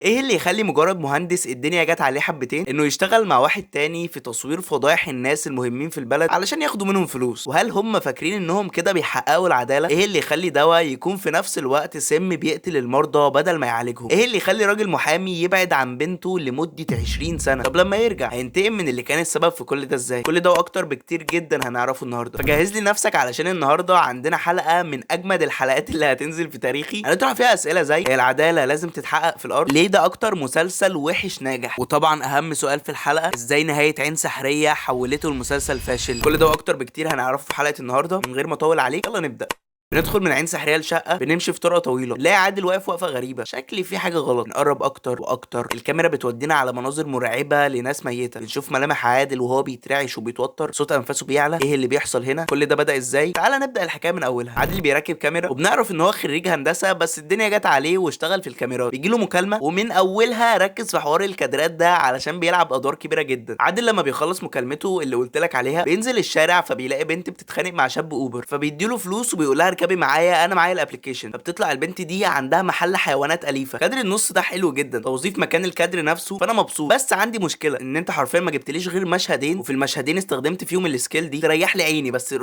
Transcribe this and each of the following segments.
إيه اللي يخلّي مجرد مهندس الدنيا جات عليه حبتين، إنه يشتغل مع واحد تاني في تصوير فضايح الناس المهمين في البلد علشان ياخدوا منهم فلوس؟ وهل هم فاكرين إنهم كده بيحققوا العدالة؟ إيه اللي يخلّي دوا يكون في نفس الوقت سم بيقتل المرضى بدل ما يعالجهم؟ إيه اللي يخلّي راجل محامي يبعد عن بنته لمدة 20 سنة؟ طب لما يرجع هينتقم من اللي كان السبب في كل ده إزاي؟ كل ده وأكتر بكتير جدًا هنعرفه النهارده، فجهز لي نفسك علشان النهارده عندنا حلقة من أجمد الحلقات اللي هتنزل في تاريخي، هنطرح فيها أسئلة زي هي العدالة لازم تتحقق في الأرض؟ ليه ده اكتر مسلسل وحش ناجح؟ وطبعا اهم سؤال في الحلقة، ازاي نهاية عين سحريه حولته لمسلسل فاشل؟ كل ده واكتر بكتير هنعرفه في حلقة النهارده. من غير ما اطول عليك يلا نبدا. بندخل من عين سحريه لشقه، بنمشي في طرقه طويلة، نلاقي عادل واقف وقفه غريبة، شكلي في حاجة غلط. نقرب اكتر واكتر، الكاميرا بتودينا على مناظر مرعبة لناس ميته، بنشوف ملامح عادل وهو بيترعش وبيتوتر، صوت انفاسه بيعلى. ايه اللي بيحصل هنا؟ كل ده بدا ازاي؟ تعالى نبدا الحكاية من اولها. عادل بيركب كاميرا، وبنعرف ان هو خريج هندسة بس الدنيا جت عليه واشتغل في الكاميرات. بيجي له مكالمة، ومن اولها ركز في حوار الكادرات ده علشان بيلعب ادوار كبيرة جدا. عادل لما بيخلص مكالمته اللي قلت لك عليها بينزل الشارع، فبيلاقي بنت بتتخانق مع شاب اوبر، فبيديله فلوس وبيقول لها اركبي معايا انا معايا ال application. فبتطلع البنت دي عندها محل حيوانات اليفه. كادر النص ده حلو جدا، توظيف مكان الكادر نفسه، فانا مبسوط. بس عندي مشكلة ان انت حرفيا ما جبتليش غير مشهدين، وفي المشهدين استخدمت فيهم ال skill دي تريح لي عيني بس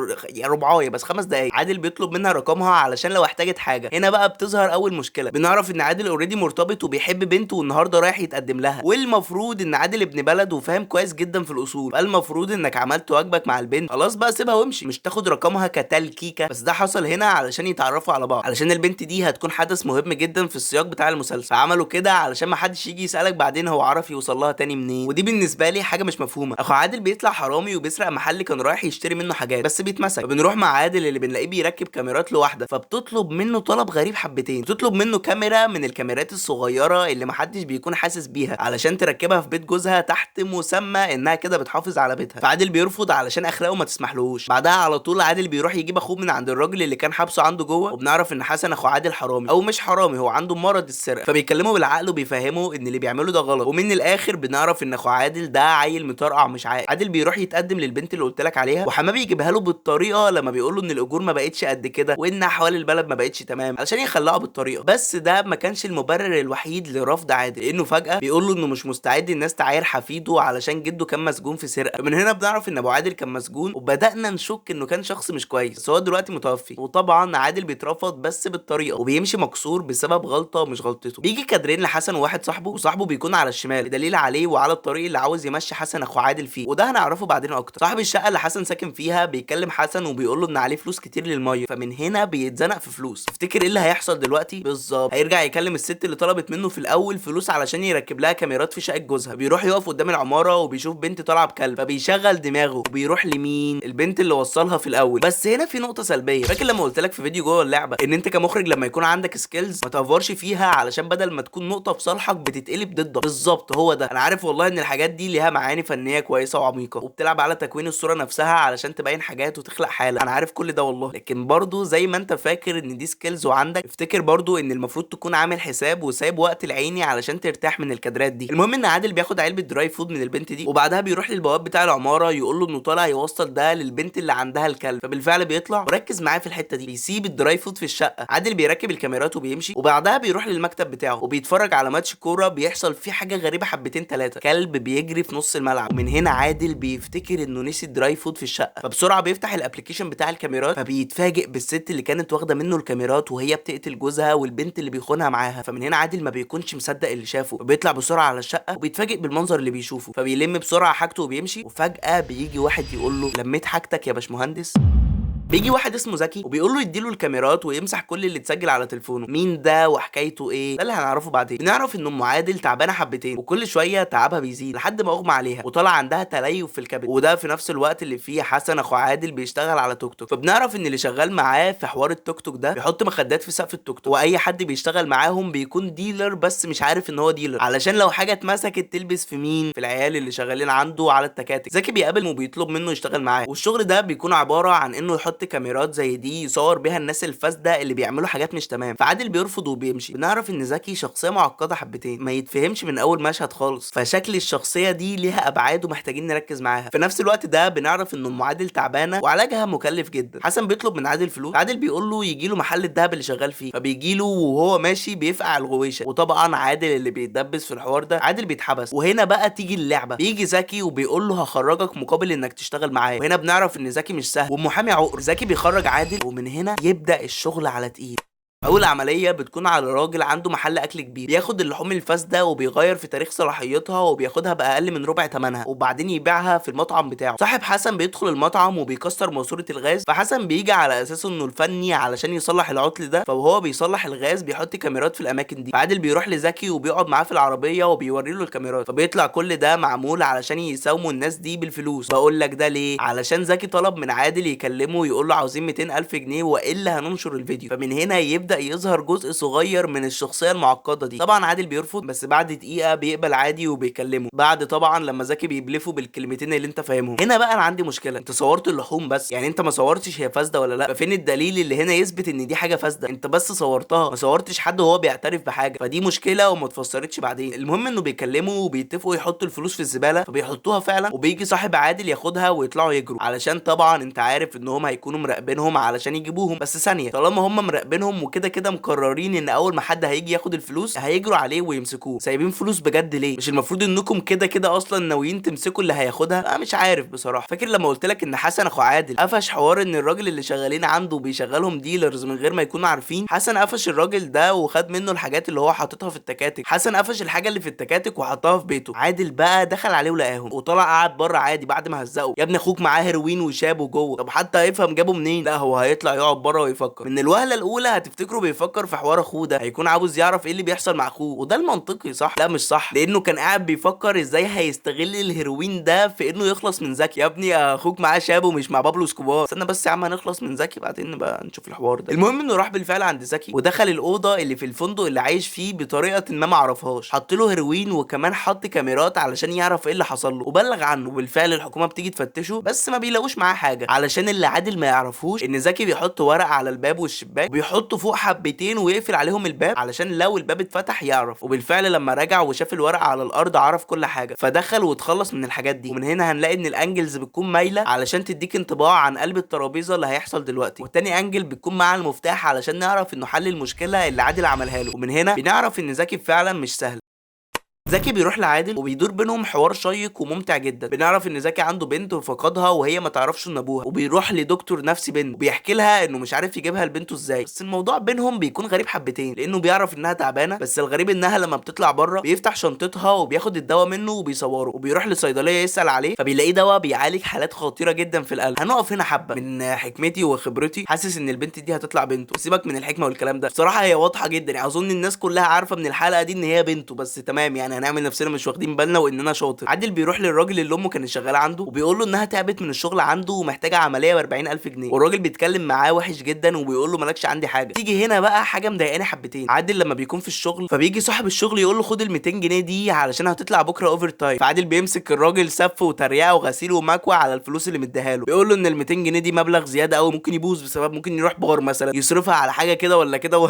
ربعايه بس 5 دقايق. عادل بيطلب منها رقمها علشان لو احتاجت حاجة. هنا بقى بتظهر اول مشكلة، بنعرف ان عادل already مرتبط وبيحب بنته والنهارده رايح يتقدم لها، والمفروض ان عادل ابن بلد وفاهم كويس جدا في الاصول، فالمفروض انك عملت واجبك مع البنت، خلاص بقى سيبها وامشي، مش تاخد رقمها كتلكيكه. بس ده حصل هنا علشان يتعرفوا على بعض، علشان البنت دي هتكون حدث مهم جدا في السياق بتاع المسلسل، فعملوا كده علشان ما حدش يجي يسالك بعدين هو عرف يوصل لها تاني منين. ودي بالنسبة لي حاجة مش مفهومه. اخو عادل بيطلع حرامي وبيسرق محل كان رايح يشتري منه حاجات، بس بيتمسك. فبنروح مع عادل اللي بنلاقيه بيركب كاميرات لوحده، فبتطلب منه طلب غريب حبتين، بتطلب منه كاميرا من الكاميرات الصغيرة اللي محدش بيكون حاسس بيها علشان تركبها في بيت جوزها تحت مسمى انها كده بتحافظ على بيتها. فعادل بيرفض علشان اخلاقه ما تسمحلهوش. بعدها على طول عادل بيروح يجيب اخوه من عند الراجل اللي كان حابسه عنده جوه، وبنعرف ان حسن اخو عادل حرامي، او مش حرامي، هو عنده مرض السرقة. فبيكلمه بالعقل وبيفهمه ان اللي بيعمله ده غلط، ومن الاخر بنعرف ان اخو عادل ده عيل مطرقع مش عاقل. عادل بيروح يتقدم للبنت اللي قلت لك عليها، وحماه بيجيبها له بالطريقة لما بيقول له ان الاجور ما بقتش قد كده وان احوال البلد ما بقتش تمام، علشان يخلعه بالطريقة. بس ده ما كانش المبرر الوحيد لرفض عادل، لانه فجاة بيقول له انه مش مستعد الناس تعاير حفيده علشان جده كان مسجون في سرقه. من هنا بنعرف ان ابو عادل كان مسجون، وبدانا نشك انه كان شخص مش كويس، بس هو دلوقتي متوفي. وطبعا عادل بيترفض بس بالطريقة، وبيمشي مكسور بسبب غلطه مش غلطته. بيجي كادرين لحسن وواحد صاحبه، وصاحبه بيكون على الشمال دليل عليه وعلى الطريق اللي عاوز يمشي حسن اخو عادل فيه، وده هنعرفه بعدين اكتر. صاحب الشقة اللي حسن ساكن فيها بيكلم حسن وبيقول له ان عليه فلوس كتير للمية، فمن هنا بيتزنق في فلوس. تفتكر ايه اللي هيحصل دلوقتي بالظبط؟ هيرجع يكلم الست اللي طلبت منه في الاول فلوس علشان يركب لها كاميرات في شقه جوزها. بيروح يقف قدام العمارة وبيشوف بنت طالعه بكلب، فبيشغل دماغه وبيروح لمين؟ البنت اللي وصلها في الاول. بس هنا في نقطة سلبية، فاكر لما قلت لك في فيديو جوه اللعبة ان انت كمخرج لما يكون عندك skills ما تافورش فيها علشان بدل ما تكون نقطة في صالحك بتتقلب ضدك؟ بالظبط هو ده. انا عارف والله ان الحاجات دي ليها معاني فنية كويسة وعميقه، وبتلعب على تكوين الصورة نفسها علشان تبين حاجات وتخلق حاله، انا عارف كل ده والله، لكن برضو زي ما انت فاكر ان دي skills وعندك، افتكر برضو ان المفروض تكون عامل حساب وسايب وقت العيني علشان ترتاح من الكادرات دي. المهم ان عادل بياخد علبة dry food من البنت دي، وبعدها بيروح للبواب بتاع العمارة يقول له انه طالع يوصل ده للبنت اللي عندها الكلب، فبالفعل بيطلع. وركز معايا في الحتة دي، بيسيب ال dry food في الشقة. عادل بيركب الكاميرات وبيمشي، وبعدها بيروح للمكتب بتاعه وبيتفرج على ماتش كورة بيحصل فيه حاجة غريبة حبتين ثلاثة، كلب بيجري في نص الملعب. ومن هنا عادل بيفتكر انه نسي ال dry food في الشقة، فبسرعه بيفتح ال application بتاع الكاميرات، فبيتفاجئ بالست اللي كانت واخده منه الكاميرات وهي بتقتل جوزها والبنت اللي بيخونها معاها. فمن هنا عادل ما بيكونش مصدق اللي شافه، وبيطلع بسرعة على الشقة وبيتفاجئ بالمنظر اللي بيشوفه، فبيلم بسرعة حاجته وبيمشي. وفجاة بيجي واحد يقول له لميت حاجتك يا باشمهندس؟ بيجي واحد اسمه زكي وبيقول له يديله الكاميرات ويمسح كل اللي اتسجل على تليفونه. مين ده وحكايته ايه؟ ده اللي هنعرفه بعدين. بنعرف ان ام عادل تعبانة حبتين، وكل شوية تعبها بيزيد لحد ما اغمى عليها وطلع عندها تليف في الكبد، وده في نفس الوقت اللي فيه حسن اخو عادل بيشتغل على توك توك. فبنعرف ان اللي شغال معاه في حوار التوك توك ده بيحط مخدات في سقف التوك توك، واي حد بيشتغل معاهم بيكون dealer بس مش عارف ان هو dealer، علشان لو حاجة اتمسكت تلبس في مين؟ في العيال اللي شغالين عنده على التكاتك. زكي بيقابل وبيطلب منه يشتغل معاه، والشغل ده بيكون عبارة عن انه يحط يحط كاميرات زي دي يصور بيها الناس الفاسدة اللي بيعملوا حاجات مش تمام. فعادل بيرفض وبيمشي. بنعرف ان زكي شخصية معقدة حبتين، ما يتفهمش من اول مشهد خالص، فشكل الشخصية دي ليها ابعاد ومحتاجين نركز معاها. في نفس الوقت ده بنعرف ان ام عادل تعبانة وعلاجها مكلف جدا. حسن بيطلب من عادل فلوس، عادل بيقول له يجي له محل الذهب اللي شغال فيه، فبيجي له وهو ماشي بيفقع الغويشه، وطبعا عادل اللي بيتدبس في الحوار ده، عادل بيتحبس. وهنا بقى تيجي اللعبة، بيجي زكي وبيقول له هخرجك مقابل انك تشتغل معايا. وهنا بنعرف ان زكي مش سهل ومحامي عقر. زكي بيخرج عادل، ومن هنا يبدا الشغل على تقيل. اول عملية بتكون على راجل عنده محل اكل كبير، بياخد اللحوم الفاسدة وبيغير في تاريخ صلاحيتها وبياخدها باقل من ربع ثمنها، وبعدين يبيعها في المطعم بتاعه. صاحب حسن بيدخل المطعم وبيكسر ماسوره الغاز، فحسن بيجي على اساس انه الفني علشان يصلح العطل ده، فوهو بيصلح الغاز بيحط كاميرات في الاماكن دي. فعادل بيروح لزكي وبيقعد معاه في العربية وبيوري له الكاميرات، فبيطلع كل ده معمول علشان يساوموا الناس دي بالفلوس. بقول لك ده ليه؟ علشان زكي طلب من عادل يكلمه ويقول له عاوزين 200,000 جنيه والا هننشر الفيديو. فمن هنا يبدأ يظهر جزء صغير من الشخصية المعقدة دي. طبعا عادل بيرفض، بس بعد دقيقة بيقبل عادي وبيكلمه، بعد طبعا لما زكي بيبلفه بالكلمتين اللي انت فاهمهم. هنا بقى انا عندي مشكلة، انت صورت اللحوم بس، يعني انت ما صورتش هي فاسدة ولا لا، ففين الدليل اللي هنا يثبت ان دي حاجة فاسدة؟ انت بس صورتها، ما صورتش حد وهو بيعترف بحاجة، فدي مشكلة وما اتفسرتش بعدين. المهم انه بيكلمه وبيتفقوا يحطوا الفلوس في الزبالة، فبيحطوها فعلا، وبيجي صاحب عادل ياخدها ويطلعوا يجروا، علشان طبعا انت عارف انهم هيكونوا مراقبينهم علشان يجيبوهم. بس ثانية، طالما هم مراقبينهم وكده كده مقررين ان اول ما حد هيجي ياخد الفلوس هيجروا عليه ويمسكوه، سايبين فلوس بجد ليه؟ مش المفروض انكم كده كده اصلا ناويين تمسكوا اللي هياخدها؟ انا مش عارف بصراحة. فاكر لما قلت لك ان حسن اخو عادل قفش حوار ان الراجل اللي شغالين عنده بيشغلهم dealers من غير ما يكونوا عارفين؟ حسن قفش الراجل ده وخد منه الحاجات اللي هو حاططها في التكاتك. حسن قفش الحاجة اللي في التكاتك وحطها في بيته. عادل بقى دخل عليه ولقاهم وطلع قعد بره عادي بعد ما هزقه، يا ابني اخوك معاه هيروين وشابه جوه، طب حتى هيفهم جابه منين؟ لا هو هيطلع يقعد بره ويفكر. من الوهله الاولى هتفتكروا بيفكر في حوار اخوه ده، هيكون عاوز يعرف ايه اللي بيحصل مع اخوه، وده المنطقي صح؟ لا مش صح، لانه كان قاعد بيفكر ازاي هيستغل الهيروين ده في انه يخلص من زكي. يا ابني اخوك معاه شابو مش مع بابلو اسكوبار، استنى بس يا عم هنخلص من زكي بعدين نبقى نشوف الحوار ده. المهم انه راح بالفعل عند زكي ودخل الاوضة اللي في الفندق اللي عايش فيه بطريقة ما معرفهاش، حط له هيروين وكمان حط كاميرات علشان يعرف ايه اللي حصل له، وبلغ عنه. وبالفعل الحكومة بتيجي تفتشه بس ما بيلاقوش معاه حاجة، علشان اللي عادل ما يعرفوش ان زكي بيحط ورق على الباب والشباك، بيحطه فوق حبتين ويقفل عليهم الباب علشان لو الباب اتفتح يعرف. وبالفعل لما رجع وشاف الورق على الارض عرف كل حاجة، فدخل واتخلص من الحاجات دي. ومن هنا هنلاقي ان ال angles بتكون مايلة علشان تديك انطباع عن قلب الترابيزة اللي هيحصل دلوقتي، والتاني angle بتكون مع المفتاح علشان نعرف انه حل المشكلة اللي عادل عملها له. ومن هنا بنعرف ان زكي فعلا مش سهل. زكي بيروح لعادل وبيدور بينهم حوار شيق وممتع جدا. بنعرف ان زكي عنده بنت وفقدها وهي ما تعرفش ان ابوها، وبيروح لدكتور نفسي بنت وبيحكي لها انه مش عارف يجيبها لبنته ازاي. بس الموضوع بينهم بيكون غريب حبتين، لانه بيعرف انها تعبانة، بس الغريب انها لما بتطلع بره بيفتح شنطتها وبياخد الدواء منه وبيصوره، وبيروح للصيدليه يسال عليه فبيلاقيه دواء بيعالج حالات خطيرة جدا في القلب. هنقف هنا حبه. من حكمتي وخبرتي حاسس ان البنت دي هتطلع بنته. سيبك من الحكمة والكلام ده، بصراحة هي واضحة جدا، يعني اظن الناس كلها عارفه من الحلقة دي ان هي بنته، بس تمام يعني هنعمل نفسنا مش واخدين بالنا واننا شاطر. عادل بيروح للراجل اللي امه كانت شغالة عنده وبيقول له انها تعبت من الشغل عنده ومحتاجة عملية ب 40000 جنيه، والراجل بيتكلم معاه وحش جدا وبيقول له مالكش عندي حاجة. تيجي هنا بقى حاجة مضايقاني حبتين. عادل لما بيكون في الشغل فبيجي صاحب الشغل يقول له خد ال 200 جنيه دي علشان هتطلع بكره overtime، فعادل بيمسك الراجل سف وتريقه وغسيل ومكوى على الفلوس اللي مديها له، بيقول له ان ال 200 جنيه دي مبلغ زيادة قوي ممكن يبوظ بسبب ممكن يروح بار مثلا يصرفها على حاجة كده ولا كده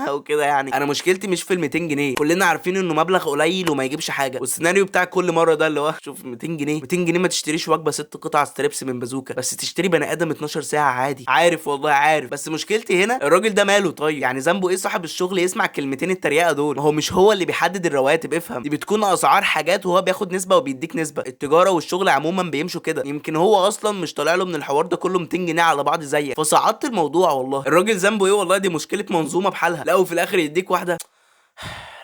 وكده. يعني انا مشكلتي مش في ال 200 جنيه، كلنا عارفين انه مبلغ قليل وما يجيبش حاجة، والسيناريو بتاع كل مرة ده اللي هو شوف 200 جنيه 200 جنيه ما تشتريش وجبة 6 قطع strips من بازوكا، بس تشتري بني ادم 12 ساعة عادي. عارف والله عارف، بس مشكلتي هنا الراجل ده ماله طيب؟ يعني ذنبه ايه صاحب الشغل يسمع كلمتين التريقه دول؟ ما هو مش هو اللي بيحدد الرواتب، افهم، دي بتكون اسعار حاجات وهو بياخد نسبه وبيديك نسبه. التجارة والشغل عموما بيمشوا كده، يمكن هو اصلا مش طالع له من الحوار ده كله 200 جنيه على بعض زيك، فصعدت الموضوع والله. الراجل ذنبه ايه والله؟ دي مشكلة منظومة بحالها. لا وفي الاخر يديك واحدة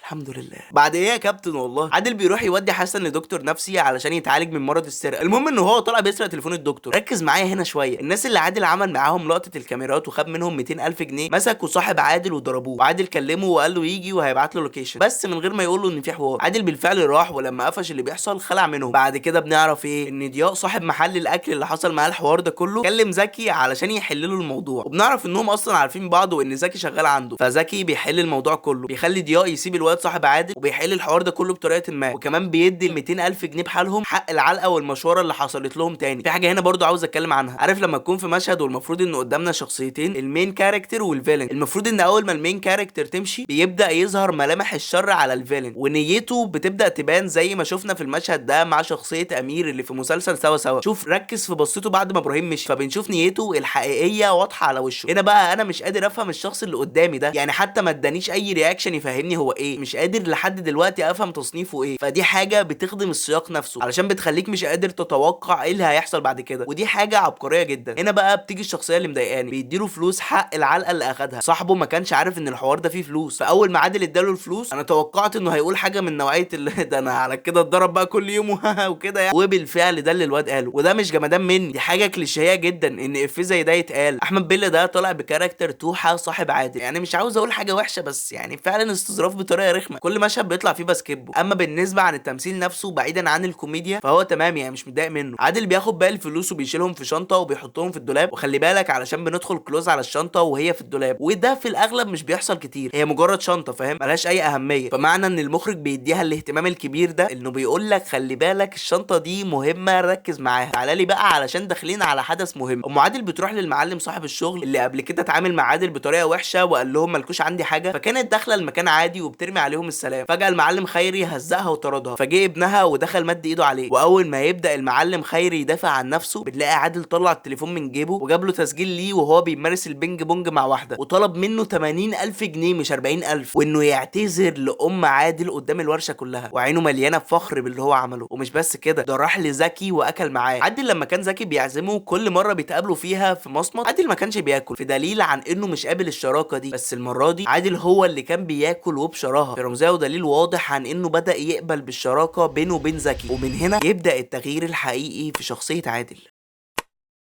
الحمد لله. بعد ايه يا كابتن والله؟ عادل بيروح يودي حسن لدكتور نفسي علشان يتعالج من مرض السرقة. المهم ان هو طالع بيسرق تليفون الدكتور. ركز معايا هنا شوية، الناس اللي عادل عمل معاهم لقطة الكاميرات وخد منهم 200000 جنيه مسكوا صاحب عادل وضربوه، وعادل كلمة وقال له يجي وهيبعت له location بس من غير ما يقول له ان في حوار. عادل بالفعل راح، ولما قفش اللي بيحصل خلع منهم. بعد كده بنعرف ايه؟ ان ضياء صاحب محل الاكل اللي حصل معاه الحوار ده كله كلم زكي علشان يحل له الموضوع، وبنعرف انهم اصلا عارفين بعض وان زكي شغال عنده، فزكي بيحل الموضوع كله، بيخلي ضياء يسيب الواد الواد صاحب عادل وبيحل الحوار ده كله بطريقة ما، وكمان بيدي ال 200,000 جنيه بحالهم حق العلقة والمشورة اللي حصلت لهم تاني. في حاجة هنا برضو عاوز اتكلم عنها، عارف لما تكون في مشهد والمفروض ان قدامنا شخصيتين، ال main character وال villain، المفروض ان اول ما ال main character تمشي بيبدا يظهر ملامح الشر على ال villain ونيته بتبدا تبان، زي ما شفنا في المشهد ده مع شخصية امير اللي في مسلسل سوا سوا. شوف ركز في بصته بعد ما ابراهيم مشي، فبنشوف نيته الحقيقية واضحة على وشه. هنا بقى انا مش قادر افهم الشخص اللي قدامي ده، يعني حتى ما ادانيش اي reaction يفهمني هو ايه، مش قادر لحد دلوقتي افهم تصنيفه ايه. فدي حاجة بتخدم السياق نفسه علشان بتخليك مش قادر تتوقع ايه اللي هيحصل بعد كده، ودي حاجة عبقرية جدا. هنا بقى بتيجي الشخصية اللي مضايقاني، بيديله فلوس حق العلقة اللي اخدها، صاحبه ما كانش عارف ان الحوار ده فيه فلوس، فاول ما عادل اداله الفلوس انا توقعت انه هيقول حاجة من نوعية ده انا على كده اتضرب بقى كل يوم وكده يعني، وبالفعل ده اللي الواد قاله. وده مش جمدان مني، دي حاجة كليشيهيه جدا ان افيه زي ده يتقال. احمد بيلا ده طالع ب character توحه صاحب عادل، يعني مش عاوز اقول حاجة وحشة بس يعني فعلا استظراف بطريقة رخمة، كل مشهد بيطلع فيه ب skip ه. اما بالنسبة عن التمثيل نفسه بعيدا عن الكوميديا فهو تمام، يعني مش متضايق منه. عادل بياخد باقي الفلوس وبيشيلهم في شنطه وبيحطهم في الدولاب، وخلي بالك علشان بندخل close على الشنطة وهي في الدولاب، وده في الاغلب مش بيحصل كتير، هي مجرد شنطه فاهم، ملهاش اي اهمية. فمعنى ان المخرج بيديها الاهتمام الكبير ده انه بيقول لك خلي بالك الشنطة دي مهمة ركز معاها. تعالى لي بقى علشان داخلين على حدث مهم. ام عادل بتروح للمعلم صاحب الشغل اللي قبل كده اتعامل مع عادل بطريقة وحشة وقال لهم مالكوش عندي حاجة، فكانت داخله المكان عادي وبترمي عليهم السلام. فجاة المعلم خيري هزقها وطردها، فجه ابنها ودخل مد ايده عليه. واول ما يبدا المعلم خيري يدافع عن نفسه بنلاقي عادل طلع التليفون من جيبه وجاب له تسجيل ليه وهو بيمارس البينج بونج مع واحدة، وطلب منه 80,000 جنيه مش 40,000، وانه يعتذر لام عادل قدام الورشة كلها، وعينه مليانة بفخر باللي هو عمله. ومش بس كده، ده راح لزكي واكل معاه. عادل لما كان زكي بيعزمه كل مرة بيتقابلوا فيها في مصمت عادل ما كانش بياكل، في دليل عن انه مش قابل الشراكة دي، بس المرة دي عادل هو اللي كان بياكل وبشراهه. في رمزية ودليل واضح عن انه بدا يقبل بالشراكة بينه وبين زكي، ومن هنا يبدا التغيير الحقيقي في شخصية عادل.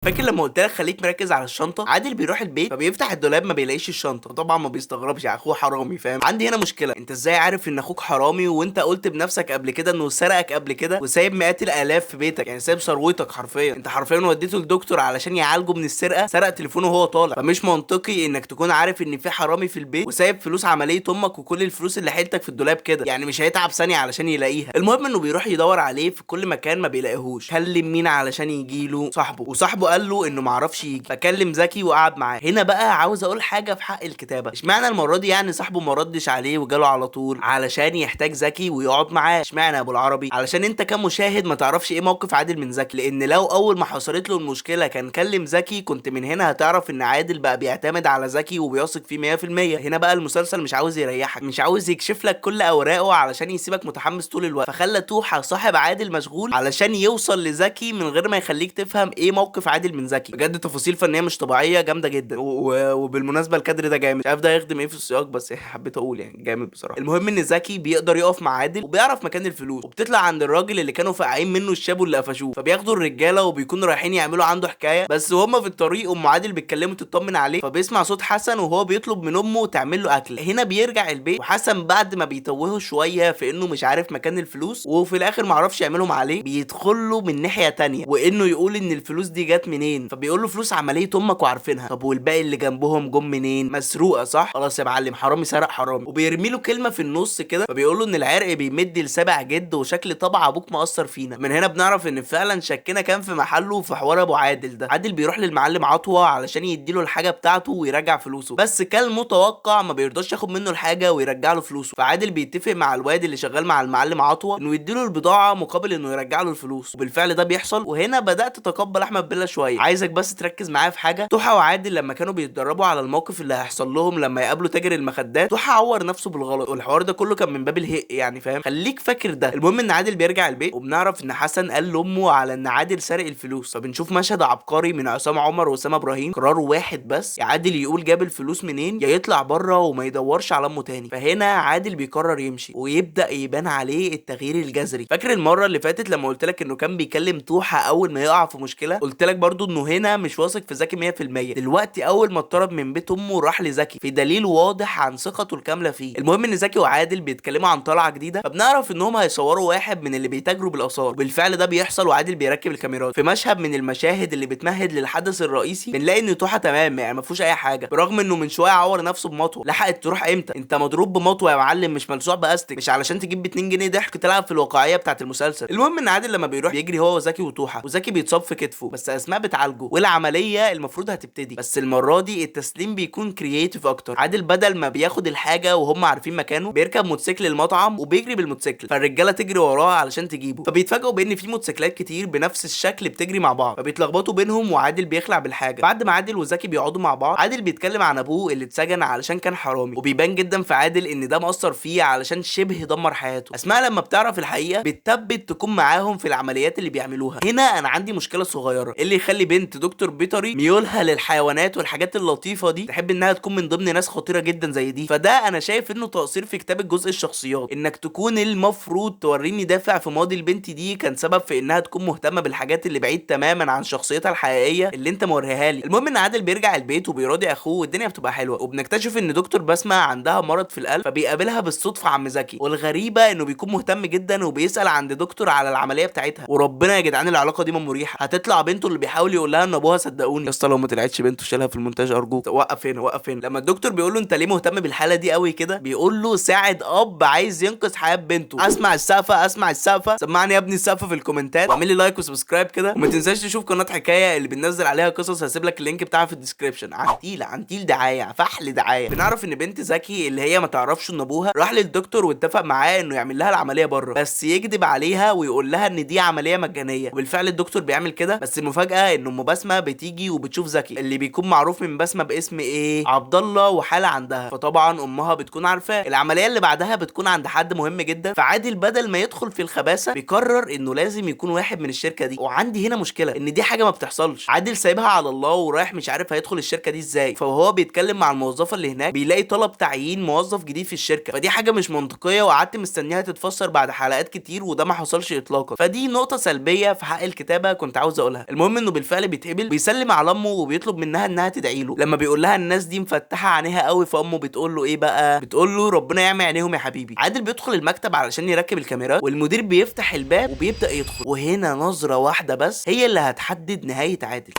فاكر لما قلت لك خليك مركز على الشنطة؟ عادل بيروح البيت فبيفتح الدولاب ما بيلاقيش الشنطة، طبعا ما بيستغربش، يعني اخوه حرامي فاهم. عندي هنا مشكلة، انت ازاي عارف ان اخوك حرامي وانت قلت بنفسك قبل كده انه سرقك قبل كده وسايب مئات الالاف في بيتك، يعني سايب ثروتك حرفيا، انت حرفيا وديته لدكتور علشان يعالجه من السرقة، سرق تليفونه وهو طالع. فمش منطقي انك تكون عارف ان في حرامي في البيت وسايب فلوس عملية امك وكل الفلوس اللي حيلتك في الدولاب كده، يعني مش هيتعب ثانية علشان يلاقيها. المهم انه بيروح يدور عليه في كل مكان ما بيلاقيهوش، كلم مين علشان يجيله؟ صاحبه، وصاحبه قال له انه معرفش يجي، فكلم زكي وقعد معاه. هنا بقى عاوز اقول حاجة في حق الكتابة، اشمعنى المرة دي يعني صاحبه ما ردش عليه وجاله على طول علشان يحتاج زكي ويقعد معاه؟ اشمعنى يا ابو العربي؟ علشان انت كمشاهد ما تعرفش ايه موقف عادل من زكي، لان لو اول ما حصلت له المشكلة كان كلم زكي كنت من هنا هتعرف ان عادل بقى بيعتمد على زكي وبيثق فيه 100%. هنا بقى المسلسل مش عاوز يريحك، مش عاوز يكشف لك كل اوراقه علشان يسيبك متحمس طول الوقت، فخلى توحه صاحب عادل مشغول علشان يوصل لزكي من غير ما يخليك تفهم ايه موقف عادل من زكي. بجد تفاصيل فنية مش طبيعية جامدة جدا. وبالمناسبة الكادر ده جامد، مش عارف ده هيخدم ايه في السياق بس حبيت اقول يعني جامد بصراحة. المهم ان زكي بيقدر يقف مع عادل وبيعرف مكان الفلوس، وبتطلع عند الراجل اللي كانوا فاقعين منه الشابو اللي قفشوه، فبياخدوا الرجالة وبيكونوا رايحين يعملوا عنده حكاية، بس وهما في الطريق ام عادل بتكلمه تطمن عليه، فبيسمع صوت حسن وهو بيطلب من امه تعمل له اكل. هنا بيرجع البيت وحسن بعد ما بيتوهه شوية في انه مش عارف مكان الفلوس وفي الاخر معرفش يعملهم عليه، بيدخل له من ناحية تانية وانه يقول ان الفلوس دي جت منين، فبيقول له فلوس عملية امك وعارفينها، طب والباقي اللي جنبهم جم منين؟ مسروقه صح؟ خلاص يا معلم، حرامي سرق حرامي. وبيرمي له كلمة في النص كده، فبيقول له ان العرق بيمد لسبع جد وشكل طبع ابوك مقصر فينا. من هنا بنعرف ان فعلا شكنا كان في محله في حوار ابو عادل ده. عادل بيروح للمعلم عطوه علشان يديله الحاجة بتاعته ويرجع فلوسه، بس كالمتوقع ما بيرضاش ياخد منه الحاجة ويرجع له فلوسه. فعادل بيتفق مع الواد اللي شغال مع المعلم عطوه انه يديله البضاعة مقابل انه يرجع له الفلوس، وبالفعل ده بيحصل. وهنا بدات اتقبل احمد بيلا شوية. عايزك بس تركز معايا في حاجة، توحه وعادل لما كانوا بيتدربوا على الموقف اللي هيحصل لهم لما يقابلوا تاجر المخدات، توحه عور نفسه بالغلط، والحوار ده كله كان من باب الهق يعني فاهم، خليك فاكر ده. المهم ان عادل بيرجع البيت وبنعرف ان حسن قال لامه على ان عادل سرق الفلوس، فبنشوف مشهد عبقري من عصام عمر واسامة ابراهيم، قرار واحد بس، يا عادل يقول جاب الفلوس منين يا يطلع بره وما يدورش على امه تاني. فهنا عادل بيقرر يمشي ويبدا يبان عليه التغيير الجذري. فاكر المرة اللي فاتت لما قلت لك انه كان بيكلم توحه اول ما يقع في مشكلة؟ قلت لك برضو برضو انه هنا مش واثق في زكي 100%. دلوقتي اول ما اتطرد من بيت امه راح لزكي، في دليل واضح عن ثقته الكاملة فيه. المهم ان زكي وعادل بيتكلموا عن طلعه جديدة، فبنعرف انهم هيصوروا واحد من اللي بيتاجروا بالاثار، وبالفعل ده بيحصل وعادل بيركب الكاميرات. في مشهد من المشاهد اللي بتمهد للحدث الرئيسي بنلاقي ان توحه تمام، يعني ما فيهوش اي حاجة، برغم انه من شوية عور نفسه بمطوه. لحقت تروح امتى؟ انت مضروب بمطوه يا معلم، مش ملسوع باستك، مش علشان تجيب ب 2 جنيه ضحك تلعب في الواقعية بتاعه المسلسل. المهم ان عادل لما بيروح بيجري هو وزكي وتوحه، وزكي بيتصاب في كتفه بس اسماء بتعالجه، والعملية المفروض هتبتدي، بس المرة دي التسليم بيكون creative اكتر. عادل بدل ما بياخد الحاجة وهم عارفين مكانه بيركب موتوسيكل المطعم وبيجري بالموتوسيكل، فالرجاله تجري وراه علشان تجيبه، فبيتفاجئوا بان في موتوسيكلات كتير بنفس الشكل بتجري مع بعض، فبيتلخبطوا بينهم وعادل بيخلع بالحاجة. بعد ما عادل وزكي بيقعدوا مع بعض، عادل بيتكلم عن ابوه اللي اتسجن علشان كان حرامي، وبيبان جدا في عادل ان ده مأثر فيه علشان شبه دمر حياته. اسماء لما بتعرف الحقيقة بتثبت تكون معاهم في العمليات اللي بيعملوها. هنا انا عندي مشكلة صغيرة، اللي يخلي بنت دكتور بيطري ميولها للحيوانات والحاجات اللطيفة دي تحب انها تكون من ضمن ناس خطيرة جدا زي دي، فده انا شايف انه تقصير في كتابه جزء الشخصيات، انك تكون المفروض توريني دافع في ماضي البنت دي كان سبب في انها تكون مهتمة بالحاجات اللي بعيد تماما عن شخصيتها الحقيقية اللي انت موريها لي. المهم ان عادل بيرجع البيت وبيراضي اخوه والدنيا بتبقى حلوة، وبنكتشف ان دكتور بسمه عندها مرض في القلب، فبيقابلها بالصدفة عم زكي، والغريبة انه بيكون مهتم جدا وبيسال عند دكتور على العملية بتاعتها. وربنا يا جدعان العلاقة دي ما مريحه، هتطلع بنته اللي بيحاول يقول لها ان ابوها، صدقوني يا اسطى لو ما طلعتش بنته شيلها في المونتاج ارجوك. وقف هنا وقف هنا. لما الدكتور بيقول له انت ليه مهتم بالحالة دي قوي كده، بيقول له ساعد اب عايز ينقذ حياة بنته. اسمع السقفه اسمع السقفه، سمعني يا ابني السقفه في الكومنتات، واعمل لي like و subscribe كده، وما تنساش تشوف قناة حكاية اللي بننزل عليها قصص، هسيب لك ال link بتاعها في ال description. عنتيل عنتيل دعاية فحل دعاية. بنعرف ان بنت زكي اللي هي ما تعرفش ان ابوها راح للدكتور واتفق معاه انه يعمل لها العملية بره، بس يكذب عليها ويقول لها ان دي عملية مجانية، وبالفعل الدكتور بيعمل كده. بس المفاجاة ان ام بسمه بتيجي وبتشوف زكي اللي بيكون معروف من بسمه باسم ايه، عبد الله، وحاله عندها، فطبعا امها بتكون عارفاه. العملية اللي بعدها بتكون عند حد مهم جدا، فعادل بدل ما يدخل في الخباثه بيقرر انه لازم يكون واحد من الشركة دي. وعندي هنا مشكلة ان دي حاجة ما بتحصلش، عادل سايبها على الله ورايح مش عارف هيدخل الشركة دي ازاي، فهو بيتكلم مع الموظفة اللي هناك بيلاقي طلب تعيين موظف جديد في الشركة، فدي حاجة مش منطقية وقعدت مستنيها تتفسر بعد حلقات كتير وده ما حصلش اطلاقا، فدي نقطة سلبية في حق الكتابة كنت عاوز اقولها. المهم انه بالفعل بيتقبل، بيسلم على امه وبيطلب منها انها تدعي له. لما بيقول لها الناس دي مفتحة عينيها قوي، فامه بتقول له ايه بقى، بتقول له ربنا يعمي عينيهم يا حبيبي. عادل بيدخل المكتب علشان يركب الكاميرات، والمدير بيفتح الباب وبيبدا يدخل، وهنا نظره واحدة بس هي اللي هتحدد نهاية عادل.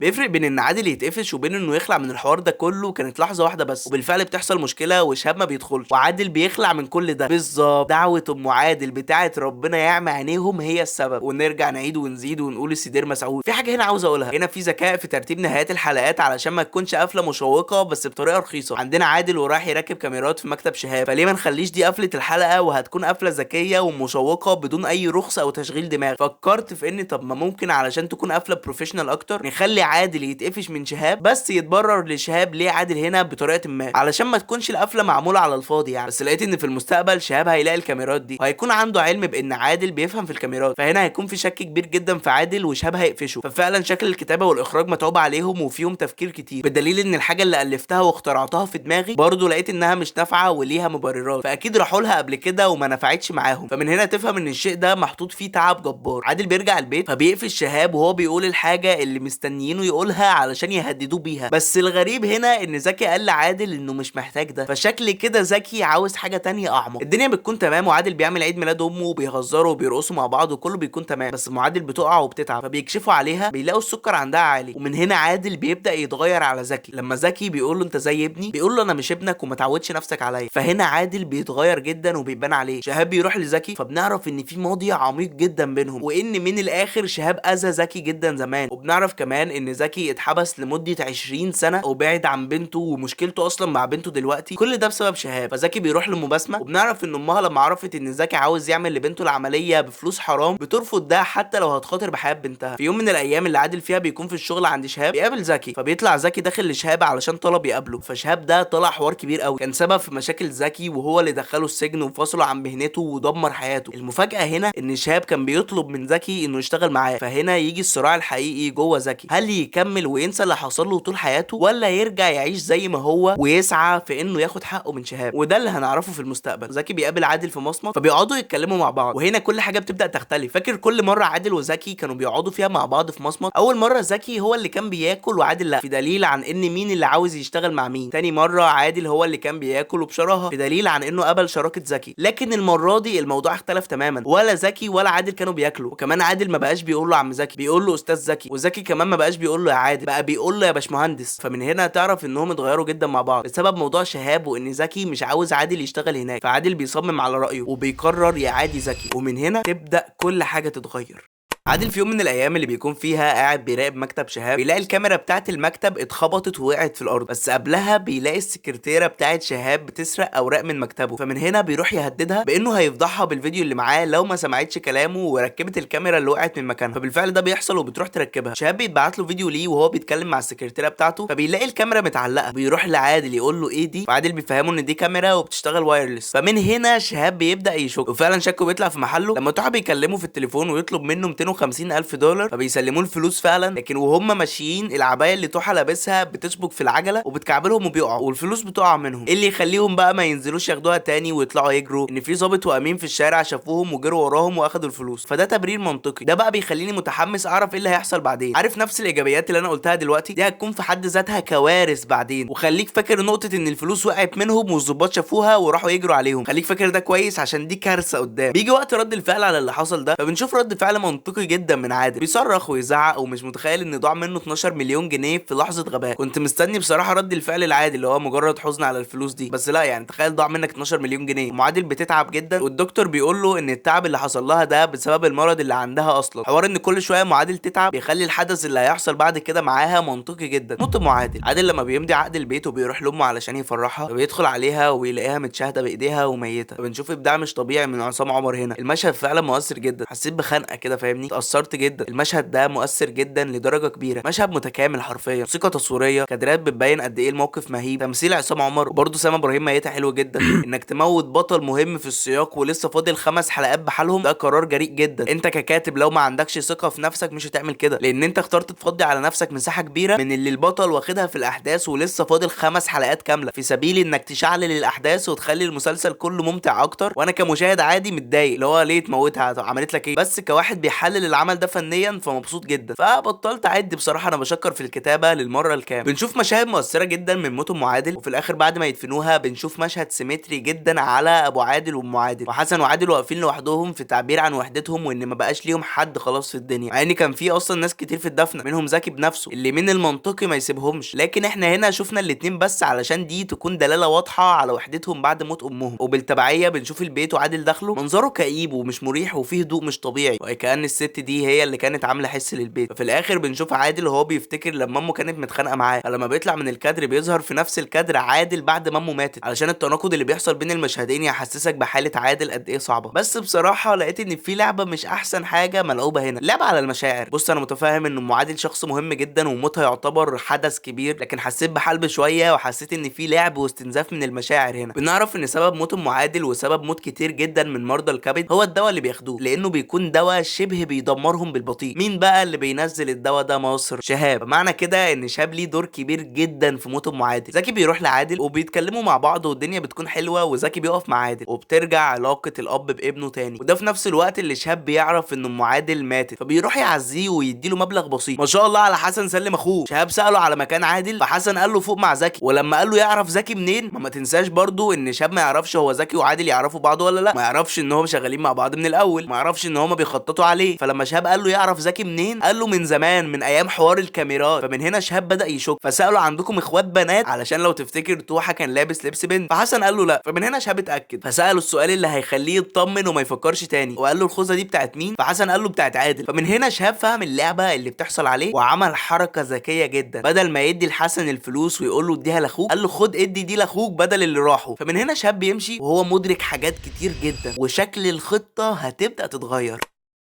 بيفرق بين ان عادل يتقفش وبين انه يخلع من الحوار ده كله كانت لحظة واحدة بس، وبالفعل بتحصل مشكلة وشهاب ما بيدخلش وعادل بيخلع من كل ده. بالظبط دعوه ام عادل بتاعه ربنا يعمي عينيهم هي السبب. ونرجع نعيد ونزيد ونقول السدير مسعود. في حاجة هنا عاوز اقولها، هنا في ذكاء في ترتيب نهايات الحلقات علشان ما تكونش قفله مشوقة بس بطريقة رخيصة. عندنا عادل وراح يركب كاميرات في مكتب شهاب، فليه ما نخليش دي قفله الحلقة وهتكون قفله ذكية ومشوقه بدون اي رخصه او تشغيل دماغ. فكرت في ان طب ما ممكن علشان تكون قفله professional اكتر نخلي عادل يتقفش من شهاب بس يتبرر لشهاب ليه عادل هنا بطريقة ما، علشان ما تكونش القفله معمولة على الفاضي يعني. بس لقيت ان في المستقبل شهاب هيلاقي الكاميرات دي وهيكون عنده علم بان عادل بيفهم في الكاميرات، فهنا هيكون في شك كبير جدا في عادل وشهاب هيقفشه. ففعلا شكل الكتابة والاخراج متعوب عليهم وفيهم تفكير كتير، بدليل ان الحاجة اللي الفتها واخترعتها في دماغي برضه لقيت انها مش نافعة وليها مبررات، فاكيد راحوا لها قبل كده وما نفعتش معاهم. فمن هنا تفهم ان الشيء ده محطوط فيه تعب جبار. عادل بيرجع البيت فبيقفش شهاب وهو بيقول الحاجة اللي مستنيينه يقولها علشان يهددوه بيها، بس الغريب هنا ان زكي قال لعادل انه مش محتاج ده، فشكل كده زكي عاوز حاجة تانية اعمق. الدنيا بتكون تمام وعادل بيعمل عيد ميلاد امه وبيهزروا وبيرقصوا مع بعض وكله بيكون تمام، بس ام عادل بتقع وبتتعب فبيكشفوا عليها بيلاقوا السكر عندها عالي، ومن هنا عادل بيبدا يتغير على زكي. لما زكي بيقول له انت زي ابني، بيقول له انا مش ابنك وما تعودش نفسك عليا، فهنا عادل بيتغير جدا وبيبان عليه. شهاب بيروح لزكي فبنعرف ان في ماضي عميق جدا بينهم، وان من الاخر شهاب اذى زكي جدا زمان. وبنعرف كمان ان زكي اتحبس لمدة 20 سنة وبعد عن بنته ومشكلته اصلا مع بنته دلوقتي، كل ده بسبب شهاب. فزكي بيروح لام بسمه، وبنعرف ان امها لما عرفت ان زكي عاوز يعمل لبنته العملية بفلوس حرام بترفض ده حتى لو هتخاطر بحياة بنتها. في يوم من الايام اللي عادل فيها بيكون في الشغل عند شهاب بيقابل زكي، فبيطلع زكي داخل لشهاب علشان طلب يقابله، فشهاب ده طلع حوار كبير قوي كان سبب في مشاكل زكي وهو اللي دخله السجن وفصله عن مهنته ودمر حياته. المفاجاة هنا ان شهاب كان بيطلب من زكي انه يشتغل معاه، فهنا يجي الصراع الحقيقي جوه زكي، هل يكمل وينسى اللي حصل له طول حياته، ولا يرجع يعيش زي ما هو ويسعى في انه ياخد حقه من شهاب؟ وده اللي هنعرفه في المستقبل. زكي بيقابل عادل في مصمت، فبيقعدوا يتكلموا مع بعض، وهنا كل حاجة بتبدا تختلف. فاكر كل مرة عادل وزكي كانوا بيقعدوا فيها مع بعض في مصمت؟ اول مرة زكي هو اللي كان بياكل وعادل لا، في دليل عن ان مين اللي عاوز يشتغل مع مين. تاني مرة عادل هو اللي كان بياكل وبشراهه، في دليل عن انه قبل شراكة زكي. لكن المرة دي الموضوع اختلف تماما، ولا زكي ولا عادل كانوا بياكلوا، وكمان عادل ما بقاش بيقول له عم زكي، بيقول له استاذ زكي، وزكي كمان ما بقاش بيقول له يا عادل، بقى بيقول له يا باشمهندس. فمن هنا تعرف انهم اتغيروا جدا مع بعض بسبب موضوع شهاب، وان زكي مش عاوز عادل يشتغل هناك، فعادل بيصمم على رايه وبيقرر يعادي زكي، ومن هنا تبدا كل حاجة تتغير. عادل في يوم من الايام اللي بيكون فيها قاعد بيراقب مكتب شهاب، بيلاقي الكاميرا بتاعه المكتب اتخبطت ووقعت في الارض، بس قبلها بيلاقي السكرتيره بتاعه شهاب بتسرق اوراق من مكتبه، فمن هنا بيروح يهددها بانه هيفضحها بالفيديو اللي معاه لو ما سمعتش كلامه وركبت الكاميرا اللي وقعت من مكانها. فبالفعل ده بيحصل وبتروح تركبها. شهاب بيتبعت له فيديو ليه وهو بيتكلم مع السكرتيره بتاعته، فبيلاقي الكاميرا متعلقه، بيروح لعادل يقول له ايه دي، فعادل بيفهمه ان دي كاميرا وبتشتغل wireless. فمن هنا شهاب بيبدا يشك، وفعلا شكه بيطلع في محله لما توحه بيكلمه في التليفون ويطلب منه 250 ألف دولار، فبيسلموه الفلوس فعلا. لكن وهم ماشيين العباية اللي توحه لابسها بتشبك في العجلة وبتكعبلهم وبيقعوا، والفلوس بتقع منهم. إيه اللي يخليهم بقى ما ينزلوش ياخدوها تاني ويطلعوا يجروا؟ ان في ظابط وامين في الشارع شافوهم وجروا وراهم واخدوا الفلوس، فده تبرير منطقي. ده بقى بيخليني متحمس اعرف ايه اللي هيحصل بعدين. عارف نفس الايجابيات اللي انا قلتها دلوقتي دي هتكون في حد ذاتها كوارث بعدين. وخليك فاكر نقطة ان الفلوس وقعت منهم والظباط شافوها وراحوا يجروا عليهم، خليك فاكر ده كويس عشان دي كارثة قدام. بيجي وقت رد الفعل على اللي حصل ده، فبنشوف رد فعل منطقي جدا من عادل، بيصرخ ويزعق ومش متخيل ان ضاع منه 12 مليون جنيه في لحظة غباء. كنت مستني بصراحة رد الفعل العادي اللي هو مجرد حزن على الفلوس دي، بس لا، يعني تخيل ضاع منك 12 مليون جنيه. ام عادل بتتعب جدا، والدكتور بيقول له ان التعب اللي حصل لها ده بسبب المرض اللي عندها اصلا. حوار ان كل شوية ام عادل تتعب بيخلي الحدث اللي هيحصل بعد كده معاها منطقي جدا. موت ام عادل. عادل لما بيمضي عقد البيت وبيروح لامه علشان يفرحها، فبيدخل عليها وبيلاقيها متشاهده بايديها وميتة. فبنشوف ابداع مش طبيعي من عصام عمر هنا. المشهد فعلا مؤثر جدا، حسيت بخنقه كده فاهمني، اتأثرت جدا. المشهد ده مؤثر جدا لدرجة كبيرة، مشهد متكامل حرفيا، موسيقى تصويرية، كادرات بتبين قد ايه الموقف مهيب، تمثيل عصام عمر، وبرده سما ابراهيم ميته حلو جدا. انك تموت بطل مهم في السياق ولسه فاضل 5 حلقات بحالهم، ده قرار جريء جدا. انت ككاتب لو ما عندكش ثقة في نفسك مش هتعمل كده، لان انت اخترت تفضي على نفسك مساحة كبيرة من اللي البطل واخدها في الاحداث ولسه فاضل 5 حلقات كاملة في سبيل انك تشعلل الاحداث وتخلي المسلسل كله ممتع اكتر. وانا كمشاهد عادي متضايق، اللي هو ليه تموتها، عملت لك ايه؟ بس كواحد بيحلل العمل ده فنيا فمبسوط جدا، فبطلت اعد بصراحة. انا بشكر في الكتابة للمرة الكام. بنشوف مشاهد مؤثرة جدا من موت ام عادل، وفي الاخر بعد ما يدفنوها بنشوف مشهد symmetry جدا على ابو عادل وام عادل، وحسن وعادل واقفين لوحدهم في تعبير عن وحدتهم وان ما بقاش ليهم حد خلاص في الدنيا، مع ان كان في اصلا ناس كتير في الدفنه منهم زكي بنفسه اللي من المنطقي ما يسيبهمش، لكن احنا هنا شفنا الاتنين بس علشان دي تكون دلالة واضحة على وحدتهم بعد موت امهم. وبالتبعيه بنشوف البيت وعادل داخله منظره كئيب ومش مريح وفيه هدوء مش طبيعي، وكأن الست دي هي اللي كانت عامله حس للبيت. ففي الاخر بنشوف عادل وهو بيفتكر لما امه كانت متخانقه معاه، فلما بيطلع من الكادر بيظهر في نفس الكادر عادل بعد ما امه ماتت، علشان التناقض اللي بيحصل بين المشهدين يحسسك بحاله عادل قد ايه صعبة. بس بصراحة لقيت ان في لعبه مش احسن حاجة ملعوبه هنا، لعبه على المشاعر. بص انا متفاهم ان ام عادل شخص مهم جدا وموتها يعتبر حدث كبير، لكن حسيت بحلب شوية وحسيت ان في لعب واستنزاف من المشاعر هنا. بنعرف ان سبب موت ام عادل وسبب موت كتير جدا من مرضى الكبد هو الدواء اللي بياخدوه، لانه بيكون دواء شبه بيدمرهم بالبطيء. مين بقى اللي بينزل الدواء ده مصر؟ شهاب. معنى كده ان شهاب ليه دور كبير جدا في موت ام عادل. زكي بيروح لعادل وبيتكلموا مع بعض والدنيا بتكون حلوة، وزكي بيقف مع عادل وبترجع علاقة الاب بابنه تاني. وده في نفس الوقت اللي شهاب بيعرف ان ام عادل ماتت، فبيروح يعزيه ويديله مبلغ بسيط. ما شاء الله على حسن سلم اخوه. شهاب ساله على مكان عادل، فحسن قال له فوق مع زكي، ولما قال له يعرف زكي منين، ما تنساش برضو ان شهاب ما يعرفش هو زكي وعادل يعرفوا بعض ولا لا، ما يعرفش ان هم شغالين مع بعض من الاول، ما يعرفش ان هم بيخططوا عليه. فلما شهاب قال له يعرف زكي منين، قال له من زمان، من ايام حوار الكاميرات. فمن هنا شهاب بدا يشك، فساله عندكم اخوات بنات؟ علشان لو تفتكر توحه كان لابس لبس بنت، فحسن قال له لا. فمن هنا شهاب اتاكد، فساله السؤال اللي هيخليه يطمن وما يفكرش تاني، وقال له الخوذه دي بتاعت مين؟ فحسن قال له بتاعت عادل. فمن هنا شهاب فهم اللعبة اللي بتحصل عليه وعمل حركة ذكية جدا، بدل ما يدي لحسن الفلوس ويقول له اديها لاخوك، قال له خد ادي دي لاخوك بدل اللي راحوا. فمن هنا شهاب بيمشي وهو مدرك حاجات كتير جدا، وشكل الخطة هتبدا تتغير.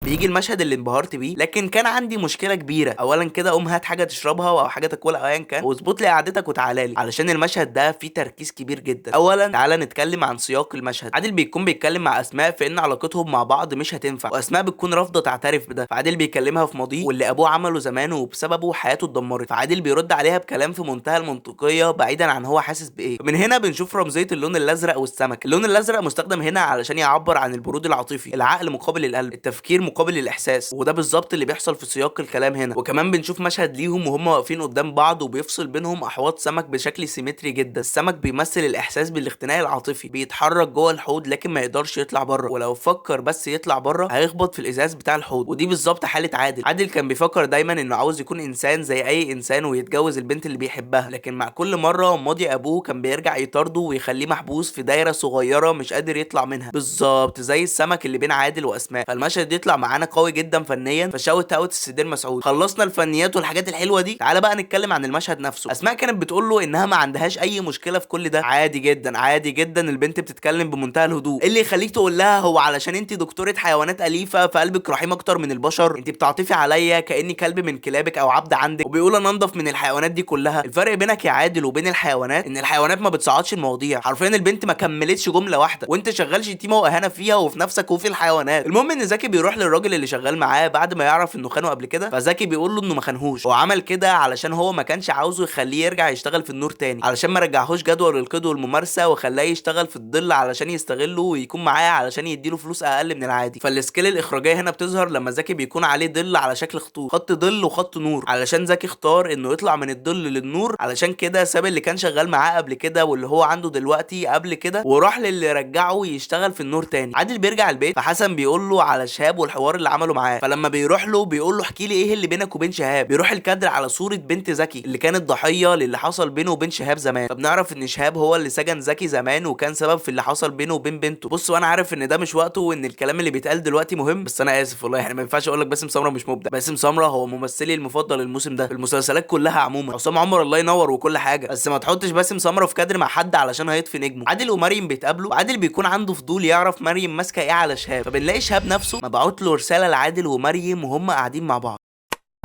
بيجي المشهد اللي انبهرت بيه، لكن كان عندي مشكلة كبيرة. اولا كده قوم هات حاجة تشربها او حاجة تاكلها او ايا كان، واظبط لي قعدتك وتعالى لي، علشان المشهد ده فيه تركيز كبير جدا. اولا تعالى نتكلم عن سياق المشهد. عادل بيكون بيتكلم مع اسماء في ان علاقتهم مع بعض مش هتنفع، واسماء بتكون رافضه تعترف بده. فعادل بيكلمها في ماضيه واللي ابوه عمله زمان وبسببه حياته اتدمرت. فعادل بيرد عليها بكلام في منتهى المنطقية بعيدا عن هو حاسس بايه. من هنا بنشوف رمزية اللون الازرق والسمك. اللون الازرق مستخدم هنا علشان يعبر عن البرود العاطفي، العقل مقابل القلب، التفكير مقابل الاحساس، وده بالظبط اللي بيحصل في سياق الكلام هنا. وكمان بنشوف مشهد ليهم وهم واقفين قدام بعض وبيفصل بينهم احواض سمك بشكل symmetry جدا. السمك بيمثل الاحساس بالاختناق العاطفي، بيتحرك جوه الحوض لكن ما يقدرش يطلع بره، ولو فكر بس يطلع بره هيخبط في الازاز بتاع الحوض. ودي بالظبط حاله عادل. عادل كان بيفكر دايما انه عاوز يكون انسان زي اي انسان ويتجوز البنت اللي بيحبها، لكن مع كل مرة ماضي ابوه كان بيرجع يطارده ويخليه محبوس في دايرة صغيرة مش قادر يطلع منها، بالظبط زي السمك اللي بين عادل واسماء. فالمشهد يطلع معانا قوي جدا فنيا، ف shout out السدير مسعود. خلصنا الفنيات والحاجات الحلوة دي، تعالى بقى نتكلم عن المشهد نفسه. اسماء كانت بتقول له انها ما عندهاش اي مشكلة في كل ده، عادي جدا عادي جدا، البنت بتتكلم بمنتهى الهدوء. إيه اللي يخليك تقول لها هو علشان انت دكتورة حيوانات اليفه فقلبك رحيم اكتر من البشر، انت بتعطفي عليا كاني كلب من كلابك او عبد عندك، وبيقول انا انضف من الحيوانات دي كلها. الفرق بينك يا عادل وبين الحيوانات ان الحيوانات ما بتصعدش المواضيع، حرفيا البنت ما كملتش جملة واحدة وانت شغال شتيمه واهانه فيها وفي نفسك وفي الحيوانات. المهم ان زكي بيروح للراجل اللي شغال معاه بعد ما يعرف انه خانه قبل كده، فزكي بيقول له انه ما خانهوش وعمل كده علشان هو ما كانش عاوزه يخليه يرجع يشتغل في النور تاني، علشان ما رجعهوش جدول القيد والممارسة وخلاه يشتغل في الظل علشان يستغله ويكون معاه علشان يديله فلوس اقل من العادي. فال skill الاخراجيه هنا بتظهر لما زكي بيكون عليه ظل على شكل خطوط، خط ظل وخط نور، علشان زكي اختار انه يطلع من الظل للنور، علشان كده ساب اللي كان شغال معاه قبل كده واللي هو عنده دلوقتي قبل كده وراح للي رجعه يشتغل في النور تاني. عادل بيرجع البيت فحسن بيقول له على شهاب والحوار اللي عمله معاه، فلما بيروح له بيقول له احكي لي ايه اللي بينك وبين شهاب. بيروح الكادر على صوره بنت زكي اللي كانت ضحية للي حصل بينه وبين شهاب زمان، فبنعرف ان شهاب هو اللي سجن زكي زمان وكان سبب في اللي حصل بينه وبين بنته. بصوا انا عارف ان ده مش وقته وان الكلام اللي بيتقال دلوقتي مهم، بس انا اسف والله، يعني ما ينفعش اقول لك باسم سمرة مش مبدع. باسم سمرة هو ممثلي المفضل الموسم ده في المسلسلات كلها عموما. عصام عمر الله ينور وكل حاجة، بس ما تحطش باسم سمرة في كادر مع حد علشان هيطفي نجمه. عادل ومريم بيتقابلوا، وعادل بيكون عنده فضول يعرف مريم ماسكه ايه على شهاب، فبنلاقي شهاب نفسه مبعوت له رسالة لعادل ومريم وهم قاعدين مع بعض.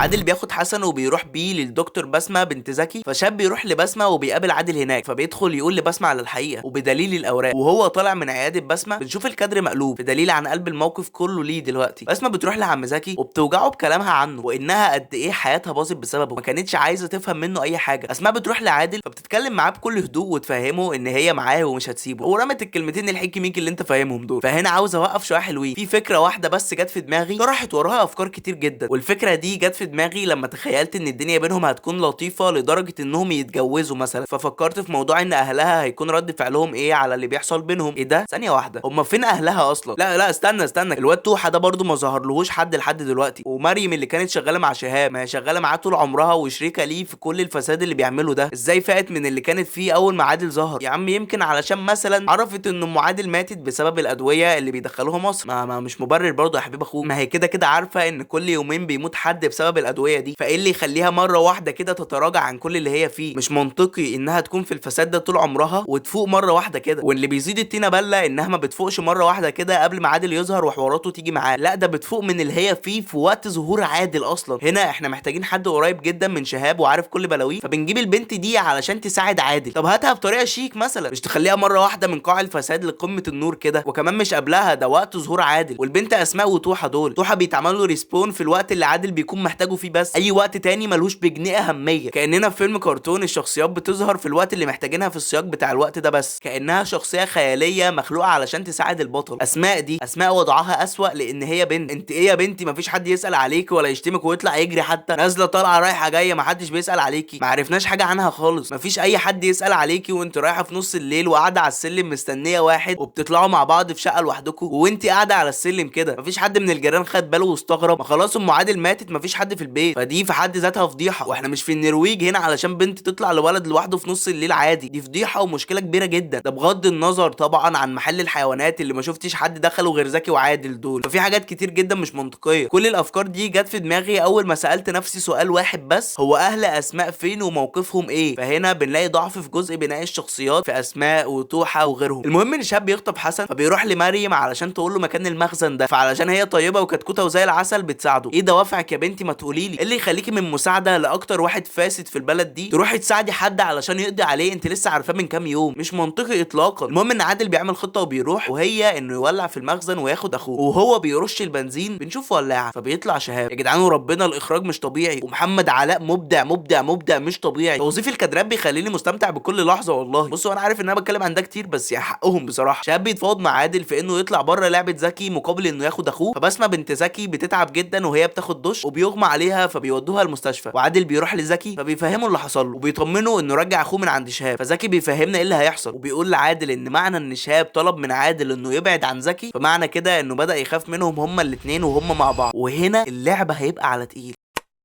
عادل بياخد حسن وبيروح بيه للدكتور بسمه بنت زكي، فشاب بيروح لبسمه وبيقابل عادل هناك، فبيدخل يقول لبسمه على الحقيقة وبدليل الاوراق. وهو طالع من عيادة بسمه بنشوف الكادر مقلوب بدليل عن قلب الموقف كله ليه دلوقتي. بسمه بتروح لعم زكي وبتوجعه بكلامها عنه وانها قد ايه حياتها باظت بسببه، ما كانتش عايزه تفهم منه اي حاجة. اسماء بتروح لعادل فبتتكلم معاه بكل هدوء وتفهمه ان هي معاه ومش هتسيبه، ورمت الكلمتين الحكي ميكي اللي انت فاهمهم دول. فهنا عاوز اوقف شوية حلوين، في فكرة واحدة بس جت في دماغي طرحت وراها افكار كتير جدا، والفكرة دي جت في دماغي لما تخيلت ان الدنيا بينهم هتكون لطيفة لدرجة انهم يتجوزوا مثلا. ففكرت في موضوع ان اهلها هيكون رد فعلهم ايه على اللي بيحصل بينهم. ايه ده؟ ثانية واحدة، هم فين اهلها اصلا؟ لا لا استنى استنى، الواد توحه ده برده ما ظهرلهوش حد لحد دلوقتي، ومريم اللي كانت شغالة مع شهاب ما هي شغالة معاه طول عمرها وشريكه ليه في كل الفساد اللي بيعمله ده، ازاي فاقت من اللي كانت فيه اول ما عادل ظهر؟ يا عم يمكن علشان مثلا عرفت ان ام عادل ماتت بسبب الادوية اللي بيدخلوها مصر. ما مش مبرر برضه يا حبيب اخوك، ما هي كده كده عارفه ان كل يومين بيموت حد بسبب الادوية دي، فايه اللي يخليها مرة واحدة كده تتراجع عن كل اللي هي فيه؟ مش منطقي انها تكون في الفساد ده طول عمرها وتفوق مرة واحدة كده. واللي بيزيد التينه بله انها ما بتفوقش مرة واحدة كده قبل ما عادل يظهر وحواراته تيجي معاه، لا ده بتفوق من اللي هي فيه في وقت ظهور عادل اصلا. هنا احنا محتاجين حد قريب جدا من شهاب وعارف كل بلاويه، فبنجيب البنت دي علشان تساعد عادل. طب هاتها بطريقة شيك مثلا، مش تخليها مرة واحدة من قاع الفساد لقمة النور كده، وكمان مش قبلها، ده وقت ظهور عادل. والبنت اسماء وتوحه دول، توحه بيتعمل له respawn في الوقت اللي عادل بيكون محتاجه فيه بس، اي وقت تاني ملوش بجنيه اهمية. كاننا في فيلم كرتون الشخصيات بتظهر في الوقت اللي محتاجينها في السياق بتاع الوقت ده بس، كانها شخصية خيالية مخلوقه علشان تساعد البطل. اسماء دي، اسماء وضعها اسوأ لان هي بنت. انت ايه يا بنتي؟ مفيش حد يسال عليكي ولا يشتمك ويطلع يجري، حتى نازله طالعه رايحة جاية محدش بيسال عليكي، ما عرفناش حاجة عنها خالص، مفيش اي حد يسال عليكي وانت رايحة في نص الليل وقاعدة على السلم مستنيه واحد وبتطلعوا مع بعض في شقه لوحدكم وانت قاعدة على السلم كده، مفيش حد من الجيران خد باله واستغرب، ما خلاص ام عادل ماتت، مفيش حد في في البيت، فدي في حد ذاتها فضيحة. واحنا مش في النرويج هنا علشان بنت تطلع لولد لوحده في نص الليل عادي، دي فضيحة ومشكلة كبيرة جدا. ده بغض النظر طبعا عن محل الحيوانات اللي ما شفتش حد دخله غير زكي وعادل دول. ففي حاجات كتير جدا مش منطقية. كل الافكار دي جت في دماغي اول ما سالت نفسي سؤال واحد بس، هو اهل اسماء فين وموقفهم ايه؟ فهنا بنلاقي ضعف في جزء بناء الشخصيات في اسماء وتوحه وغيرهم. المهم ان شهاب بيخطب حسن، فبيروح لمريم علشان تقول له مكان المخزن ده، فعلشان هي طيبة وكتكوته وزي العسل بتساعده. ايه دوافعك يا بنتي؟ ما تقولي لي ايه اللي يخليكي من مساعدة لاكتر واحد فاسد في البلد دي تروحي تساعدي حد علشان يقضي عليه؟ انت لسه عارفاه من كام يوم، مش منطقي اطلاقا. المهم ان عادل بيعمل خطه وبيروح، وهي انه يولع في المخزن وياخد اخوه، وهو بيرش البنزين بنشوف ولاعه، فبيطلع شهاب. يا جدعان وربنا الاخراج مش طبيعي، ومحمد علاء مبدع مبدع مبدع مش طبيعي. توظيف الكادرات بيخليني مستمتع بكل لحظة والله. بصوا انا عارف ان انا بتكلم عن ده كتير، بس يا حقهم بصراحة. شهاب بيتفاوض مع عادل في انه يطلع بره لعبه زكي مقابل انه ياخد اخوه، فبسمه بنت زكي بتتعب جدا وهي بتاخد دش وبيغمى عليها، فبيودوها المستشفى. وعادل بيروح لزكي فبيفهمه اللي حصل له وبيطمنه انه رجع اخوه من عند شهاب. فزكي بيفهمنا ايه اللي هيحصل، وبيقول لعادل ان معنى ان شهاب طلب من عادل انه يبعد عن زكي، فمعنى كده انه بدأ يخاف منهم هما الاثنين وهم مع بعض، وهنا اللعبة هيبقى على تقيل.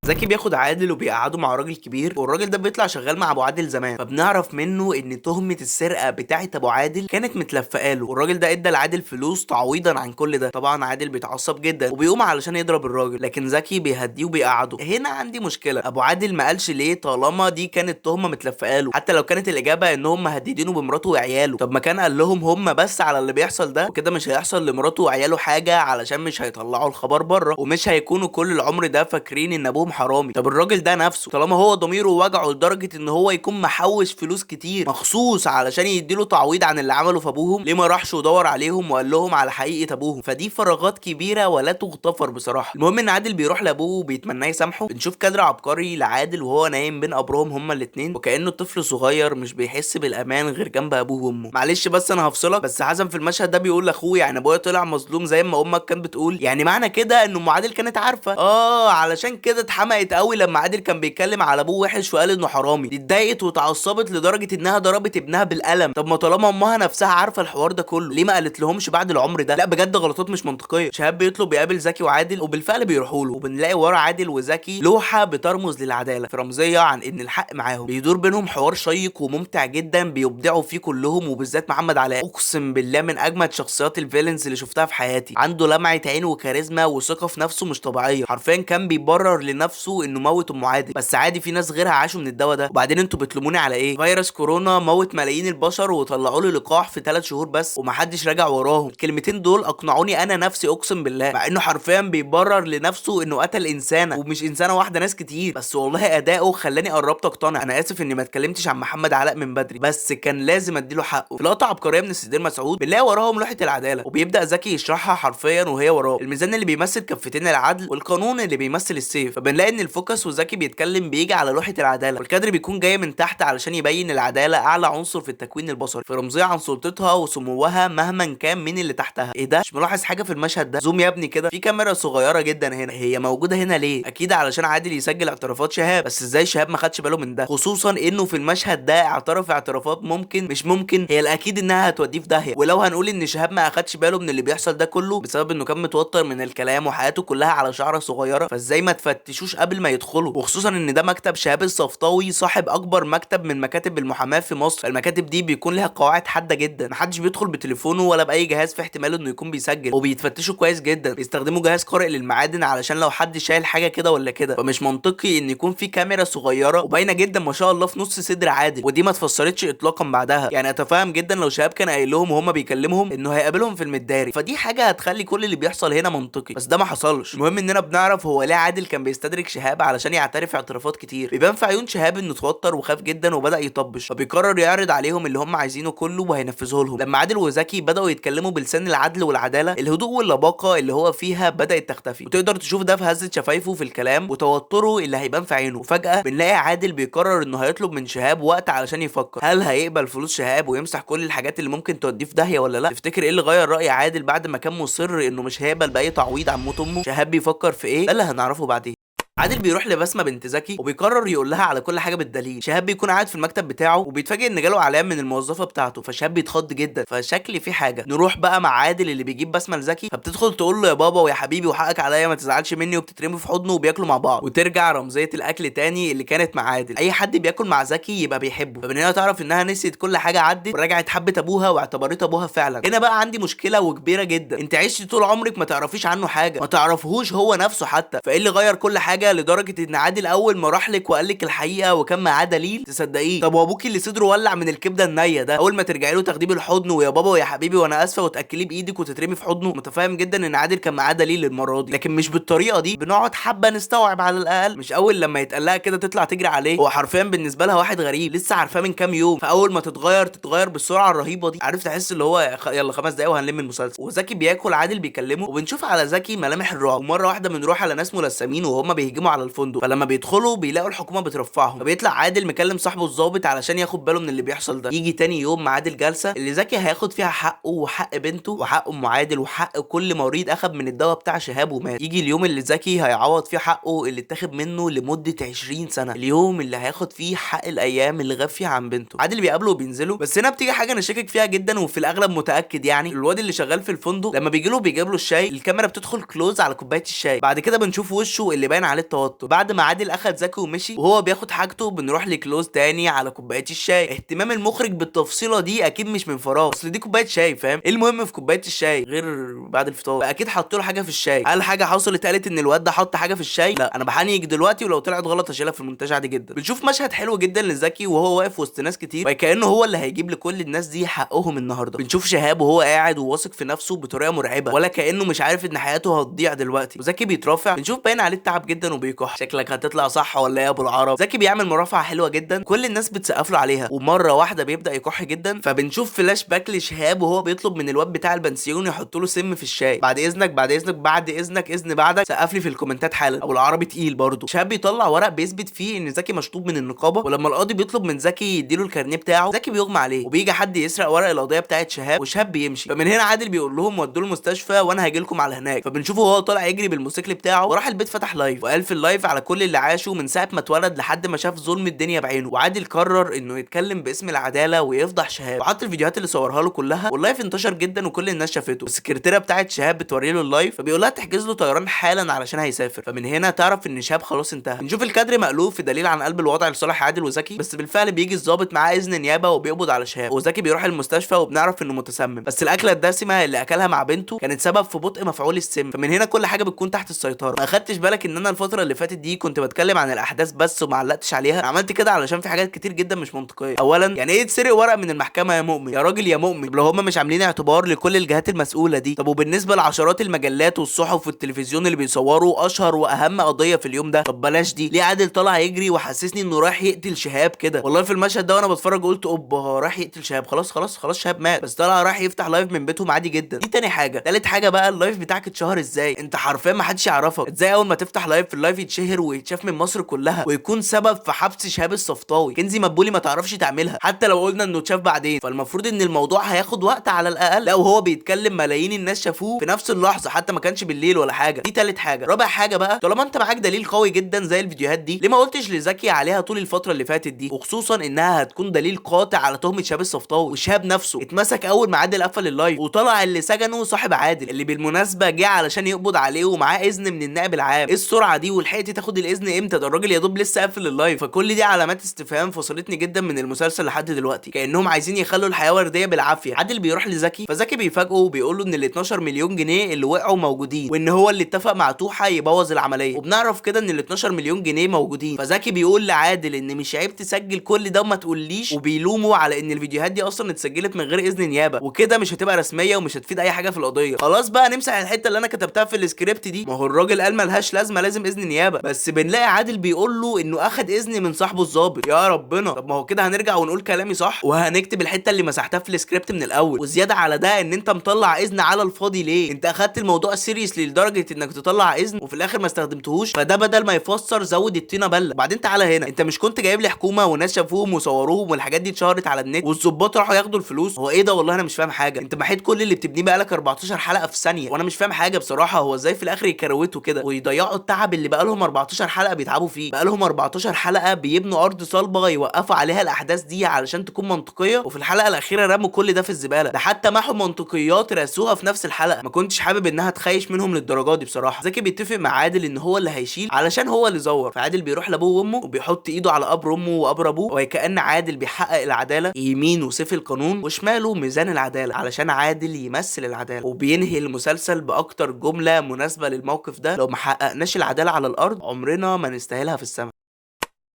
زكي بياخد عادل وبيقعده مع راجل كبير، والراجل ده بيطلع شغال مع ابو عادل زمان، فبنعرف منه ان تهمه السرقة بتاعه ابو عادل كانت متلفقه له، والراجل ده ادى لعادل فلوس تعويضا عن كل ده. طبعا عادل بيتعصب جدا وبيقوم علشان يضرب الراجل، لكن زكي بيهديه وبيقعده. هنا عندي مشكلة، ابو عادل ما قالش ليه طالما دي كانت تهمه متلفقه له، حتى لو كانت الاجابة ان هم مهددينه بمراته وعياله، طب ما كان قال لهم هم بس على اللي بيحصل ده، وكده مش هيحصل لمراته وعياله حاجة علشان مش هيطلعوا الخبر بره، ومش هيكونوا كل العمر ده فاكرين ان ابوهم حرامي. طب الراجل ده نفسه طالما هو ضميره وجعه لدرجة ان هو يكون محوش فلوس كتير مخصوص علشان يديله تعويض عن اللي عمله في ابوهم، ليه ما راحش ودور عليهم وقال لهم على حقيقة ابوهم؟ فدي فراغات كبيرة ولا تغتفر بصراحة. المهم ان عادل بيروح لابوه وبيتمناه يسامحه. بنشوف كادر عبقري لعادل وهو نايم بين قبرهم هما الاثنين، وكانه طفل صغير مش بيحس بالامان غير جنب ابوه وامه. معلش بس انا هفصلك، بس حسن في المشهد ده بيقول لاخوه يعني ابويا طلع مظلوم زي ما امك كانت بتقول، يعني معنى كده ان ام عادل كانت عارفه، علشان كده اتحمقت قوي لما عادل كان بيتكلم على ابوه وحش وقال انه حرامي، دي اتضايقت واتعصبت لدرجة انها ضربت ابنها بالقلم. طب ما طالما امها نفسها عارفه الحوار ده كله، ليه ما قالت لهمش بعد العمر ده؟ لا بجد غلطات مش منطقية. شهاب بيطلب يقابل زكي وعادل، وبالفعل بيروحوا له، وبنلاقي ورا عادل وزكي لوحة بترمز للعدالة، في رمزية عن ان الحق معاهم. بيدور بينهم حوار شيق وممتع جدا بيبدعوا فيه كلهم، وبالذات محمد علاء، اقسم بالله من اجمد شخصيات ال villains اللي شفتها في حياتي. عنده لمعة عين وكاريزما وثقه في نفسه مش طبيعية، حرفيا كان بيبرر لنفسه انه موت ام عادل، بس عادي في ناس غيرها عاشوا من الدواء ده. وبعدين انتوا بتلوموني على ايه؟ فيروس كورونا موت ملايين البشر وطلعوا له لقاح في 3 شهور بس ومحدش راجع وراهم. الكلمتين دول اقنعوني انا نفسي اقسم بالله، مع انه حرفيا بيبرر لنفسه انه قتل انسانه، ومش انسانه واحدة، ناس كتير، بس والله اداؤه خلاني قربت اقتنع. انا اسف اني ما اتكلمتش عن محمد علاء من بدري، بس كان لازم اديله حقه. في لقطة عبقرية من السدير مسعود بنلاقي وراهم لوحة العدالة، وبيبدا زكي يشرحها حرفيا وهي وراه، الميزان اللي بيمثل كفتين العدل والقانون اللي بيمثل السيف. فبنلاقي ان ال focus وزكي بيتكلم بيجي على لوحة العدالة، والكادر بيكون جاي من تحت علشان يبين العدالة اعلى عنصر في التكوين البصري، في رمزية عن سلطتها وسموها مهما كان مين اللي تحتها. ايه ده؟ مش ملاحظ حاجة في المشهد ده؟ zoom يا ابني كده، في كاميرا صغيرة جدا هنا، هي موجودة هنا ليه؟ اكيد علشان عادل يسجل اعترافات شهاب، بس ازاي شهاب ما خدش باله من ده؟ خصوصا انه في المشهد ده اعترف اعترافات ممكن مش ممكن، هي الاكيد انها هتوديه في داهية. ولو هنقول ان شهاب ما اخدش باله من اللي بيحصل ده كله بسبب انه كان متوتر من الكلام وحياته كلها على شعره صغيرة، فازاي ما تفتشوش قبل ما يدخلوا؟ وخصوصا ان ده مكتب شهاب الصفطاوي، صاحب اكبر مكتب من مكاتب المحاماة في مصر. المكاتب دي بيكون لها قواعد حادة جدا، محدش بيدخل بتليفونه ولا باي جهاز في احتمال انه يكون بيسجل، وبيتفتشوا كويس جدا، بيستخدموا جهاز قارئ للمعادن علشان لو حد شايل حاجة كده ولا كده. فمش منطقي ان يكون في كاميرا صغيرة وباينه جدا ما شاء الله في نص صدر عادل، ودي ما اتفسرتش اطلاقا بعدها. يعني اتفهم جدا لو شهاب كان قايل لهم وهم بيكلمهم انه هيقابلهم في المداري، فدي حاجة هتخلي كل اللي بيحصل هنا منطقي، بس ده ما حصلش. المهم اننا بنعرف هو ليه عادل كان بيستدرك شهاب علشان يعترف اعترافات كتير. بيبان في عيون شهاب انه اتوتر وخاف جدا وبدا يطبش، فبيقرر يعرض عليهم اللي هم عايزينه كله وهينفذوه لهم. لما عادل وزكي بداوا يتكلموا بلسان العدل والعدالة، الهدوء واللباقه اللي هو فيها بدات تختفي، وتقدر تشوف ده في هزه شفايفه في الكلام وتوتره اللي هيبان في عينه. وفجاة بنلاقي عادل بيقرر انه هيطلب من شهاب وقت علشان يفكر هل هيقبل فلوس شهاب ويمسح كل الحاجات اللي ممكن توديه في داهية ولا لا. تفتكر ايه اللي غير راي عادل بعد ما كان مصر انه مش هيقبل باي تعويض عن موت امه؟ شهاب بيفكر في ايه؟ ده اللي هنعرفه بعدين. عادل بيروح لبسمه بنت زكي وبيقرر يقول لها على كل حاجة بالدليل. شهاب بيكون قاعد في المكتب بتاعه وبيتفاجئ ان جاله اعلان من الموظفة بتاعته، فشهاب بيتخض جدا، فشكل في حاجة. نروح بقى مع عادل اللي بيجيب بسمه لزكي، فبتدخل تقول له يا بابا ويا حبيبي وحقك عليا ما تزعلش مني، وبتترمي في حضنه وبياكلوا مع بعض. وترجع رمزية الاكل تاني اللي كانت مع عادل، اي حد بياكل مع زكي يبقى بيحبه. فمن هنا تعرف انها نسيت كل حاجة عدت ورجعت حبت ابوها واعتبرت ابوها فعلا. هنا بقى عندي مشكلة وكبيره جدا، انت عشت طول عمرك ما تعرفيش عنه حاجة، ما تعرفهوش هو نفسه حتى، فايه اللي غير كل حاجة لدرجة ان عادل اول ما راح لك وقال لك الحقيقة وكان معاه دليل تصدقيه؟ طب وابوكي اللي صدره ولع من الكبده النية ده، اول ما ترجعي له تاخديه بالحضن ويا بابا ويا حبيبي وانا اسفه وتاكليه بايدك وتترمي في حضنه. متفاهم جدا ان عادل كان معاه دليل المرة دي، لكن مش بالطريقة دي. بنقعد حبه نستوعب على الاقل، مش اول لما يتقال لها كده تطلع تجري عليه. هو حرفيا بالنسبة لها واحد غريب لسه عارفاه من كام يوم، فاول ما تتغير تتغير بالسرعة الرهيبة دي. عارف تحس اللي هو يلا 5 دقايق وهنلم المسلسل. وزكي بياكل، عادل بيكلمه، وبنشوف على زكي ملامح الرعب. ومرة واحدة بنروح على ناس ملثمين وهم بيهجموا على الفندق، فلما بيدخلوا بيلاقوا الحكومة بترفعهم، فبيطلع عادل مكلم صاحبه الضابط علشان ياخد باله من اللي بيحصل ده. يجي تاني يوم ميعاد الجلسة اللي زكي هياخد فيها حقه وحق بنته وحق ام عادل وحق كل مريض اخد من الدواء بتاع شهاب ومات. يجي اليوم اللي زكي هيعوض فيه حقه اللي اتاخد منه لمدة 20 سنة، اليوم اللي هياخد فيه حق الايام اللي غاب فيها عن بنته. عادل بيقابله وبينزلوا، بس هنا بتيجي حاجة انا شاكك فيها جدا وفي الاغلب متاكد، يعني الواد اللي شغال في الفندق لما بيجي له بيجيب له الشاي، الكاميرا بتدخل close على كوباية الشاي، بعد كده بنشوف وشه اللي باين عليه التوتر. بعد ما عادل اخد زكي ومشي وهو بياخد حاجته بنروح ل close تاني على كوباية الشاي. اهتمام المخرج بالتفصيله دي اكيد مش من فراغ، اصل دي كوباية شاي، فاهم ايه المهم في كوباية الشاي غير بعد الفطار؟ فاكيد حط له حاجة في الشاي. هل حاجة حصلت قالت ان الواد ده حط حاجة في الشاي؟ لا، انا بحنيك دلوقتي ولو طلعت غلط هشيلها في المونتاج عادي جدا. بنشوف مشهد حلو جدا لزكي وهو واقف وسط ناس كتير وكانه هو اللي هيجيب لكل الناس دي حقهم النهارده. بنشوف شهاب وهو قاعد وواثق في نفسه بطريقة مرعبة، ولا كانه مش عارف ان حياته هتضيع دلوقتي. وزكي بيترافع، بنشوف باين عليه التعب جدا وبيكح، شكلك هتطلع صح ولا ايه يا ابو العرب؟ زكي بيعمل مرافعه حلوة جدا كل الناس بتسقف له عليها، ومرة واحدة بيبدا يكح جدا. فبنشوف فلاش باك لشهاب وهو بيطلب من الواد بتاع البنسيون يحط له سم في الشاي، بعد اذنك بعد اذنك بعد اذنك اذن بعدك، سقف لي في الكومنتات حالا. ابو العربي تقيل برضه. شهاب بيطلع ورق بيثبت فيه ان زكي مشطوب من النقابة، ولما القاضي بيطلب من زكي يديله الكارنيه بتاعه زكي بيغمى عليه، وبيجي حد يسرق ورق القضية بتاعت شهاب وشهاب بيمشي. فمن هنا عادل بيقول لهم ودوه المستشفى وانا هاجي لكم على هناك. فبنشوفه وهو طالع يجري بالموتوسيكل بتاعه وراح البيت فتح live، وقال في ال live على كل اللي عاشه من ساعة ما اتولد لحد ما شاف ظلم الدنيا بعينه. وعادل قرر انه يتكلم باسم العدالة ويفضح شهاب، وحط الفيديوهات اللي صورها له كلها، وال live انتشر جدا وكل الناس شافته. السكرتيره بتاعت شهاب بتوري له ال live، فبيقول لها تحجز له طيران حالا علشان هيسافر. فمن هنا تعرف ان شهاب خلاص انتهى. بنشوف الكادر مقلوب في دليل عن قلب الوضع لصالح عادل وزكي، بس بالفعل بيجي الضابط معاه اذن نيابة وبيقبض على شهاب، وزكي بيروح المستشفى وبنعرف انه متسمم، بس الاكلة الدسمة اللي اكلها مع بنته كانت سبب في بطء مفعول السم. فمن هنا كل حاجة بتكون تحت السيطرة. ما اخدتش بالك ان انا الفترة اللي فاتت دي كنت بتكلم عن الاحداث بس وما علقتش عليها؟ عملت كده علشان في حاجات كتير جدا مش منطقية. اولا، يعني ايه تسرق ورق من المحكمة يا مؤمن؟ يا راجل يا مؤمن، لو هم مش عاملين اعتبار لكل الجهات المسؤولة دي. طب وبالنسبة لعشرات المجلات والصحف والتلفزيون اللي بيصوروا اشهر واهم قضية في اليوم ده؟ طب بلاش دي، ليه عادل طالع يجري وحسسني انه رايح يقتل شهاب كده؟ والله في المشهد ده وانا بتفرج قلت اوبا رايح يقتل شهاب، خلاص خلاص خلاص شهاب مات، بس طلع رايح يفتح live من بيتهم عادي جدا. دي تاني حاجة. تالت حاجة بقى، ال live بتاعك اتشهر ازاي؟ انت حرفيا ما حدش يعرفك ازاي اول ما تفتح live في ال live يتشهر ويتشاف من مصر كلها ويكون سبب في حبس شهاب الصفطاوي؟ كنزي مدبولي ما تعرفش تعملها حتى لو قلنا انه اتشاف بعدين، فالمفروض ان الموضوع هياخد وقت على الاقل. لا وهو بيتكلم ملايين الناس شافوه في نفس اللحظة، حتى ما كانش بالليل ولا حاجة. دي تالت حاجة. رابع حاجة بقى، طالما انت معاك دليل قوي جدا زي الفيديوهات دي، ليه ما قلتش لزكي عليها طول الفترة اللي فاتت دي؟ وخصوصا انها هتكون دليل قاطع على تهمه شهاب الصفطاوي. وشهاب نفسه اتمسك اول ما عادل قفل ال live، وطلع اللي سجنه صاحب عادل اللي بالمناسبة جه علشان يقبض عليه ومعاه اذن من النائب العام. ايه السرعة دي؟ ولحقت تاخد الاذن امتى؟ ده الراجل يا دوب لسه قافل ال live. فكل دي علامات استفهام فصلتني جدا من المسلسل لحد دلوقتي، كانهم عايزين يخلوا الحياة وردية بالعافية. عادل بيروح لزكي، فزكي بيفاجئه وبيقول له ان ال 12 مليون جنيه اللي وقعوا موجودين، وان هو اللي اتفق مع توحه يبوظ العملية، وبنعرف كده ان ال 12 مليون جنيه موجودين. فزكي بيقول لعادل ان مش عيب تسجل كل ده وما تقوليش، وبيلومه على ان الفيديوهات دي اصلا اتسجلت من غير اذن نيابة، وكده مش هتبقى رسمية ومش هتفيد اي حاجة في القضية. خلاص بقى نمسح الحتة اللي انا كتبتها في السكريبت دي، ما هو الراجل قال ملهاش لازمه لازم اذن نيابة. بس بنلاقي عادل بيقول له انه اخد اذن من صاحبه الظابط. يا ربنا، طب ما هو كده هنرجع ونقول كلامي صح، وهنكتب الحتة اللي مسحتها في السكريبت من الاول. وزيادة على ده ان انت مطلع اذن على الفاضي ليه؟ انت اخدت الموضوع seriously لدرجة انك تطلع اذن وفي الاخر ما استخدمتهوش، فده بدل ما يفسر زود الطينه بله. وبعدين تعالى هنا، انت مش كنت جايب لي حكومة وناس شافوهم وصوروهم والحاجات دي اتشهرت على النت والظباط راحوا ياخدوا الفلوس؟ هو ايه ده؟ والله انا مش فاهم حاجة. انت محيت كل اللي بتبنيه بقالك 14 حلقة في ثانية، وانا مش فاهم حاجة بصراحة. هو ازاي في الاخر يكروتوا كده ويضيعوا التعب اللي اللي بقالهم 14 حلقة بيتعبوا فيه، بقالهم 14 حلقة بيبنوا ارض صلبه يوقفوا عليها الاحداث دي علشان تكون منطقيه، وفي الحلقة الاخيرة رموا كل ده في الزبالة. ده حتى محوا منطقيات رسوها في نفس الحلقة. ما كنتش حابب انها تخيش منهم للدرجة دي بصراحة. زكي بيتفق مع عادل ان هو اللي هيشيل علشان هو اللي زور، فعادل بيروح لابوه وامه وبيحط ايده على قبر امه وقبر ابوه، وكأن عادل بيحقق العدالة، يمينه سيف القانون وشماله ميزان العدالة، علشان عادل يمثل العدالة. وبينهي المسلسل باكتر جملة مناسبة للموقف ده: لو ما حققناش العدالة على الارض عمرنا ما نستاهلها في السماء.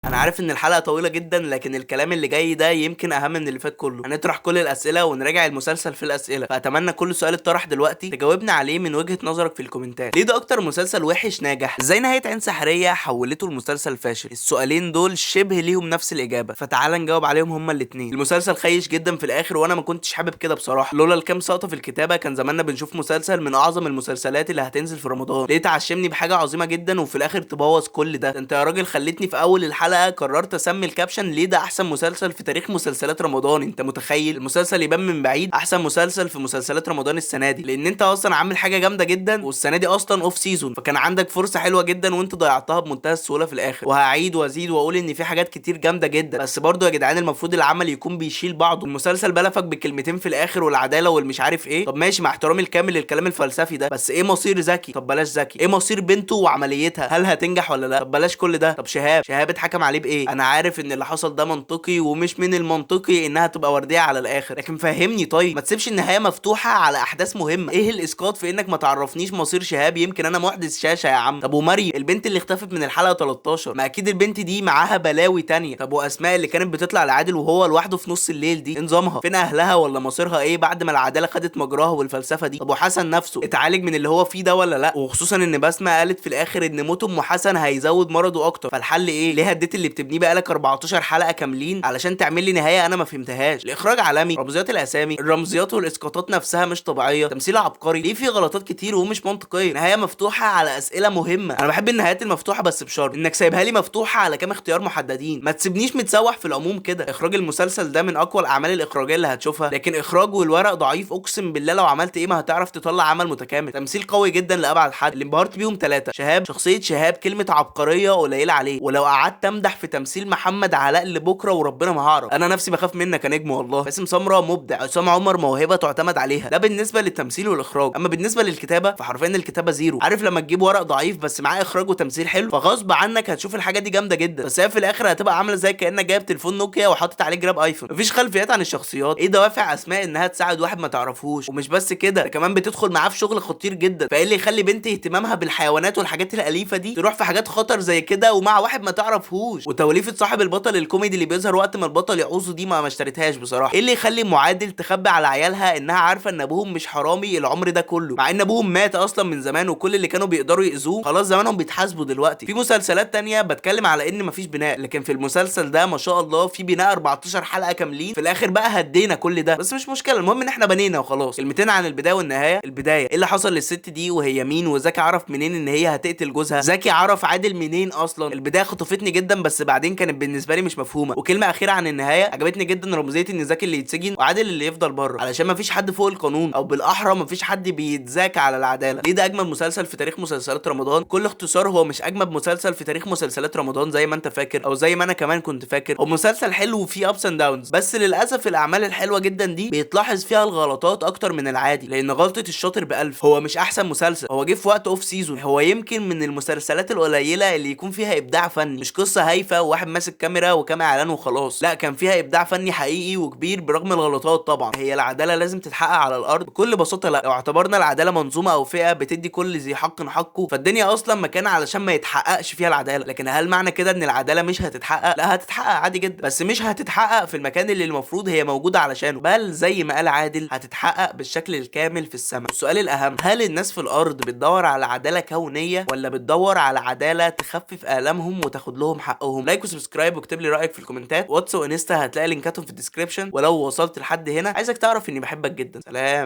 انا عارف ان الحلقة طويلة جدا، لكن الكلام اللي جاي ده يمكن اهم من اللي فات كله. هنطرح كل الاسئلة ونراجع المسلسل في الاسئلة، فاتمنى كل سؤال اتطرح دلوقتي تجاوبنا عليه من وجهه نظرك في الكومنتات. ليه ده اكتر مسلسل وحش ناجح؟ ازاي نهاية عين سحريه حولته لمسلسل فاشل؟ السؤالين دول شبه ليهم نفس الاجابة، فتعال نجاوب عليهم هما الاثنين. المسلسل خيش جدا في الاخر، وانا ما كنتش حابب كده بصراحة. لولا الكام سقطه في الكتابة كان زماننا بنشوف مسلسل من اعظم المسلسلات اللي هتنزل في رمضان. ليه تعشمني بحاجة عظيمة جدا وفي الاخر تبوظ كل ده؟ انت يا راجل خليتني في اول الحلقة قررت اسمي ال caption ليه ده احسن مسلسل في تاريخ مسلسلات رمضان. انت متخيل المسلسل يبان من بعيد احسن مسلسل في مسلسلات رمضان السنة دي، لان انت اصلا عامل حاجة جامدة جدا، والسنة دي اصلا off season، فكان عندك فرصة حلوة جدا وانت ضيعتها بمنتهى السهولة في الاخر. وهعيد وازيد واقول ان في حاجات كتير جامدة جدا، بس برضو يا جدعان المفروض العمل يكون بيشيل بعضه. المسلسل بلفك بكلمتين في الاخر والعدالة والمش عارف ايه. طب ماشي، مع احترامي الكامل للكلام الفلسفي ده، بس ايه مصير زكي؟ طب بلاش زكي، ايه مصير بنته وعمليتها؟ هل هتنجح ولا لا؟ طب بلاش كل ده. طب شهاب اتحكم عليه بايه؟ انا عارف ان اللي حصل ده منطقي، ومش من المنطقي انها تبقى وردية على الاخر، لكن فهمني طيب، ما تسيبش النهاية مفتوحة على احداث مهمة. ايه الاسقاط في انك ما تعرفنيش مصير شهاب؟ يمكن انا محدث شاشة يا عم. طب ومريم البنت اللي اختفت من الحلقة 13، ما اكيد البنت دي معاها بلاوي تانية. طب واسماء اللي كانت بتطلع لعادل وهو لوحده في نص الليل دي، نظامها فين؟ اهلها ولا مصيرها ايه بعد ما العدالة خدت مجراها والفلسفة دي؟ طب وحسن نفسه اتعالج من اللي هو فيه ده ولا لا؟ وخصوصا ان بسمه قالت في الاخر ان موت ام حسن هيزود مرضه اكتر، فالحل ايه؟ ليه هديت اللي بتبنيه بقالك 14 حلقة كاملين علشان تعمل لي نهاية انا ما فهمتهاش؟ الاخراج عالمي، رمزيات الاسامي، الرمزيات والاسقاطات نفسها مش طبيعية، تمثيل عبقري، ليه في غلطات كتير ومش منطقية، نهاية مفتوحة على اسئلة مهمة. انا بحب النهايات المفتوحة بس بشرط انك سايبها لي مفتوحة على كام اختيار محددين، ما تسيبنيش متسوح في العموم كده. اخراج المسلسل ده من اقوى الاعمال الاخراجيه اللي هتشوفها، لكن اخراجه والورق ضعيف، اقسم بالله لو عملت ايه ما هتعرف تطلع عمل متكامل. تمثيل قوي جدا لابعد حد، اللي انبهرت بيهم 3: شهاب، شخصية شهاب كلمة عبقرية قليله عليه، ولو قعدت امدح في تمثيل محمد علاء لبكرة وربنا ما هعرف، انا نفسي بخاف منك يا نجم والله. باسم سمرة مبدع، عصام عمر موهبة تعتمد عليها، ده بالنسبة للتمثيل والاخراج. اما بالنسبة للكتابة فحرفيا الكتابة zero. عارف لما تجيب ورق ضعيف بس معاه اخراج وتمثيل حلو، فغصب عنك هتشوف الحاجة دي جامدة جدا، بس هي في الاخر هتبقى عامله زي كانك جايب تليفون نوكيا وحاطط عليه جراب ايفون. مفيش خلفيات عن الشخصيات، ايه دوافع اسماء انها تساعد واحد ما تعرفوش؟ ومش بس كده، ده كمان بتدخل معاه في شغل خطير جدا، فايه اللي يخلي بنت اهتمامها بالحيوانات والحاجات الاليفة دي تروح في حاجات خطر زي كده ومع واحد ما تعرفهوش؟ وتوليفه صاحب البطل الكوميدي اللي بيظهر وقت ما البطل يعوزه دي ما اشتريتهاش بصراحة. ايه اللي يخلي معادل تخبي على عيالها انها عارفه ان ابوهم مش حرامي العمر ده كله، مع ان ابوهم مات اصلا من زمان وكل اللي كانوا بيقدروا يأذوه خلاص زمانهم بيتحاسبوا دلوقتي. في مسلسلات تانية بتكلم على ان مفيش بناء، لكن في المسلسل ده ما شاء الله في بناء 14 حلقة كاملين، في الاخر بقى هدينا كل ده، بس مش مشكلة، المهم ان احنا بنينا وخلاص. كلمتين عن البداية والنهاية. البداية، ايه اللي حصل للست دي وهي مين؟ وزكي عرف منين ان هي هتقتل جوزها؟ زكي عرف عادل منين اصلا؟ البداية خطفتني جدا، بس بعدين كانت بالنسبة لي مش مفهومه. وكلمه اخيرة عن النهاية، عجبتني جدا رمزية ان زكي اللي يتسجن وعادل اللي يفضل بره، علشان مفيش حد فوق القانون، او بالاحرى مفيش حد بيتزاكى على العدالة. ليه ده اجمل مسلسل في تاريخ مسلسلات رمضان؟ بكل اختصار هو مش اجمل مسلسل في تاريخ مسلسلات رمضان زي ما انت فاكر، او زي ما انا كمان كنت فاكر. هو مسلسل حلو وفيه ups and downs، بس للاسف الاعمال الحلوة جدا دي بيتلاحظ فيها الغلطات اكتر من العادي، لان غلطه الشاطر بألف. هو مش احسن مسلسل، هو جه في وقت off season، هو يمكن من المسلسلات القليلة اللي يكون فيها ابداع فني، مش قصة هايفة وواحد ماسك كاميرا وكام اعلان وخلاص، لا كان فيها ابداع فني حقيقي وكبير برغم الغلطات طبعا. هي العدالة لازم تتحقق على الارض بكل بساطة؟ لا. لو اعتبرنا العدالة منظومة او فئة بتدي كل ذي حق حقه، فالدنيا اصلا مكان علشان ما يتحققش فيها العدالة. لكن هل معنى كده ان العدالة مش هتتحقق؟ لا، هتتحقق عادي جدا، بس مش هتتحقق في المكان اللي المفروض هي موجودة علشانه، بل زي ما قال عادل هتتحقق بالشكل الكامل في السماء. السؤال الاهم، هل الناس في الارض بتدور على عدالة كونية ولا بتدور على عدالة تخفف الامهم وتاخد لهم حقهم؟ like و subscribe واكتب لي رايك في الكومنتات. واتس وانستا هتلاقي لينكاتهم في ال description. ولو وصلت لحد هنا عايزك تعرف اني بحبك جدا. سلام.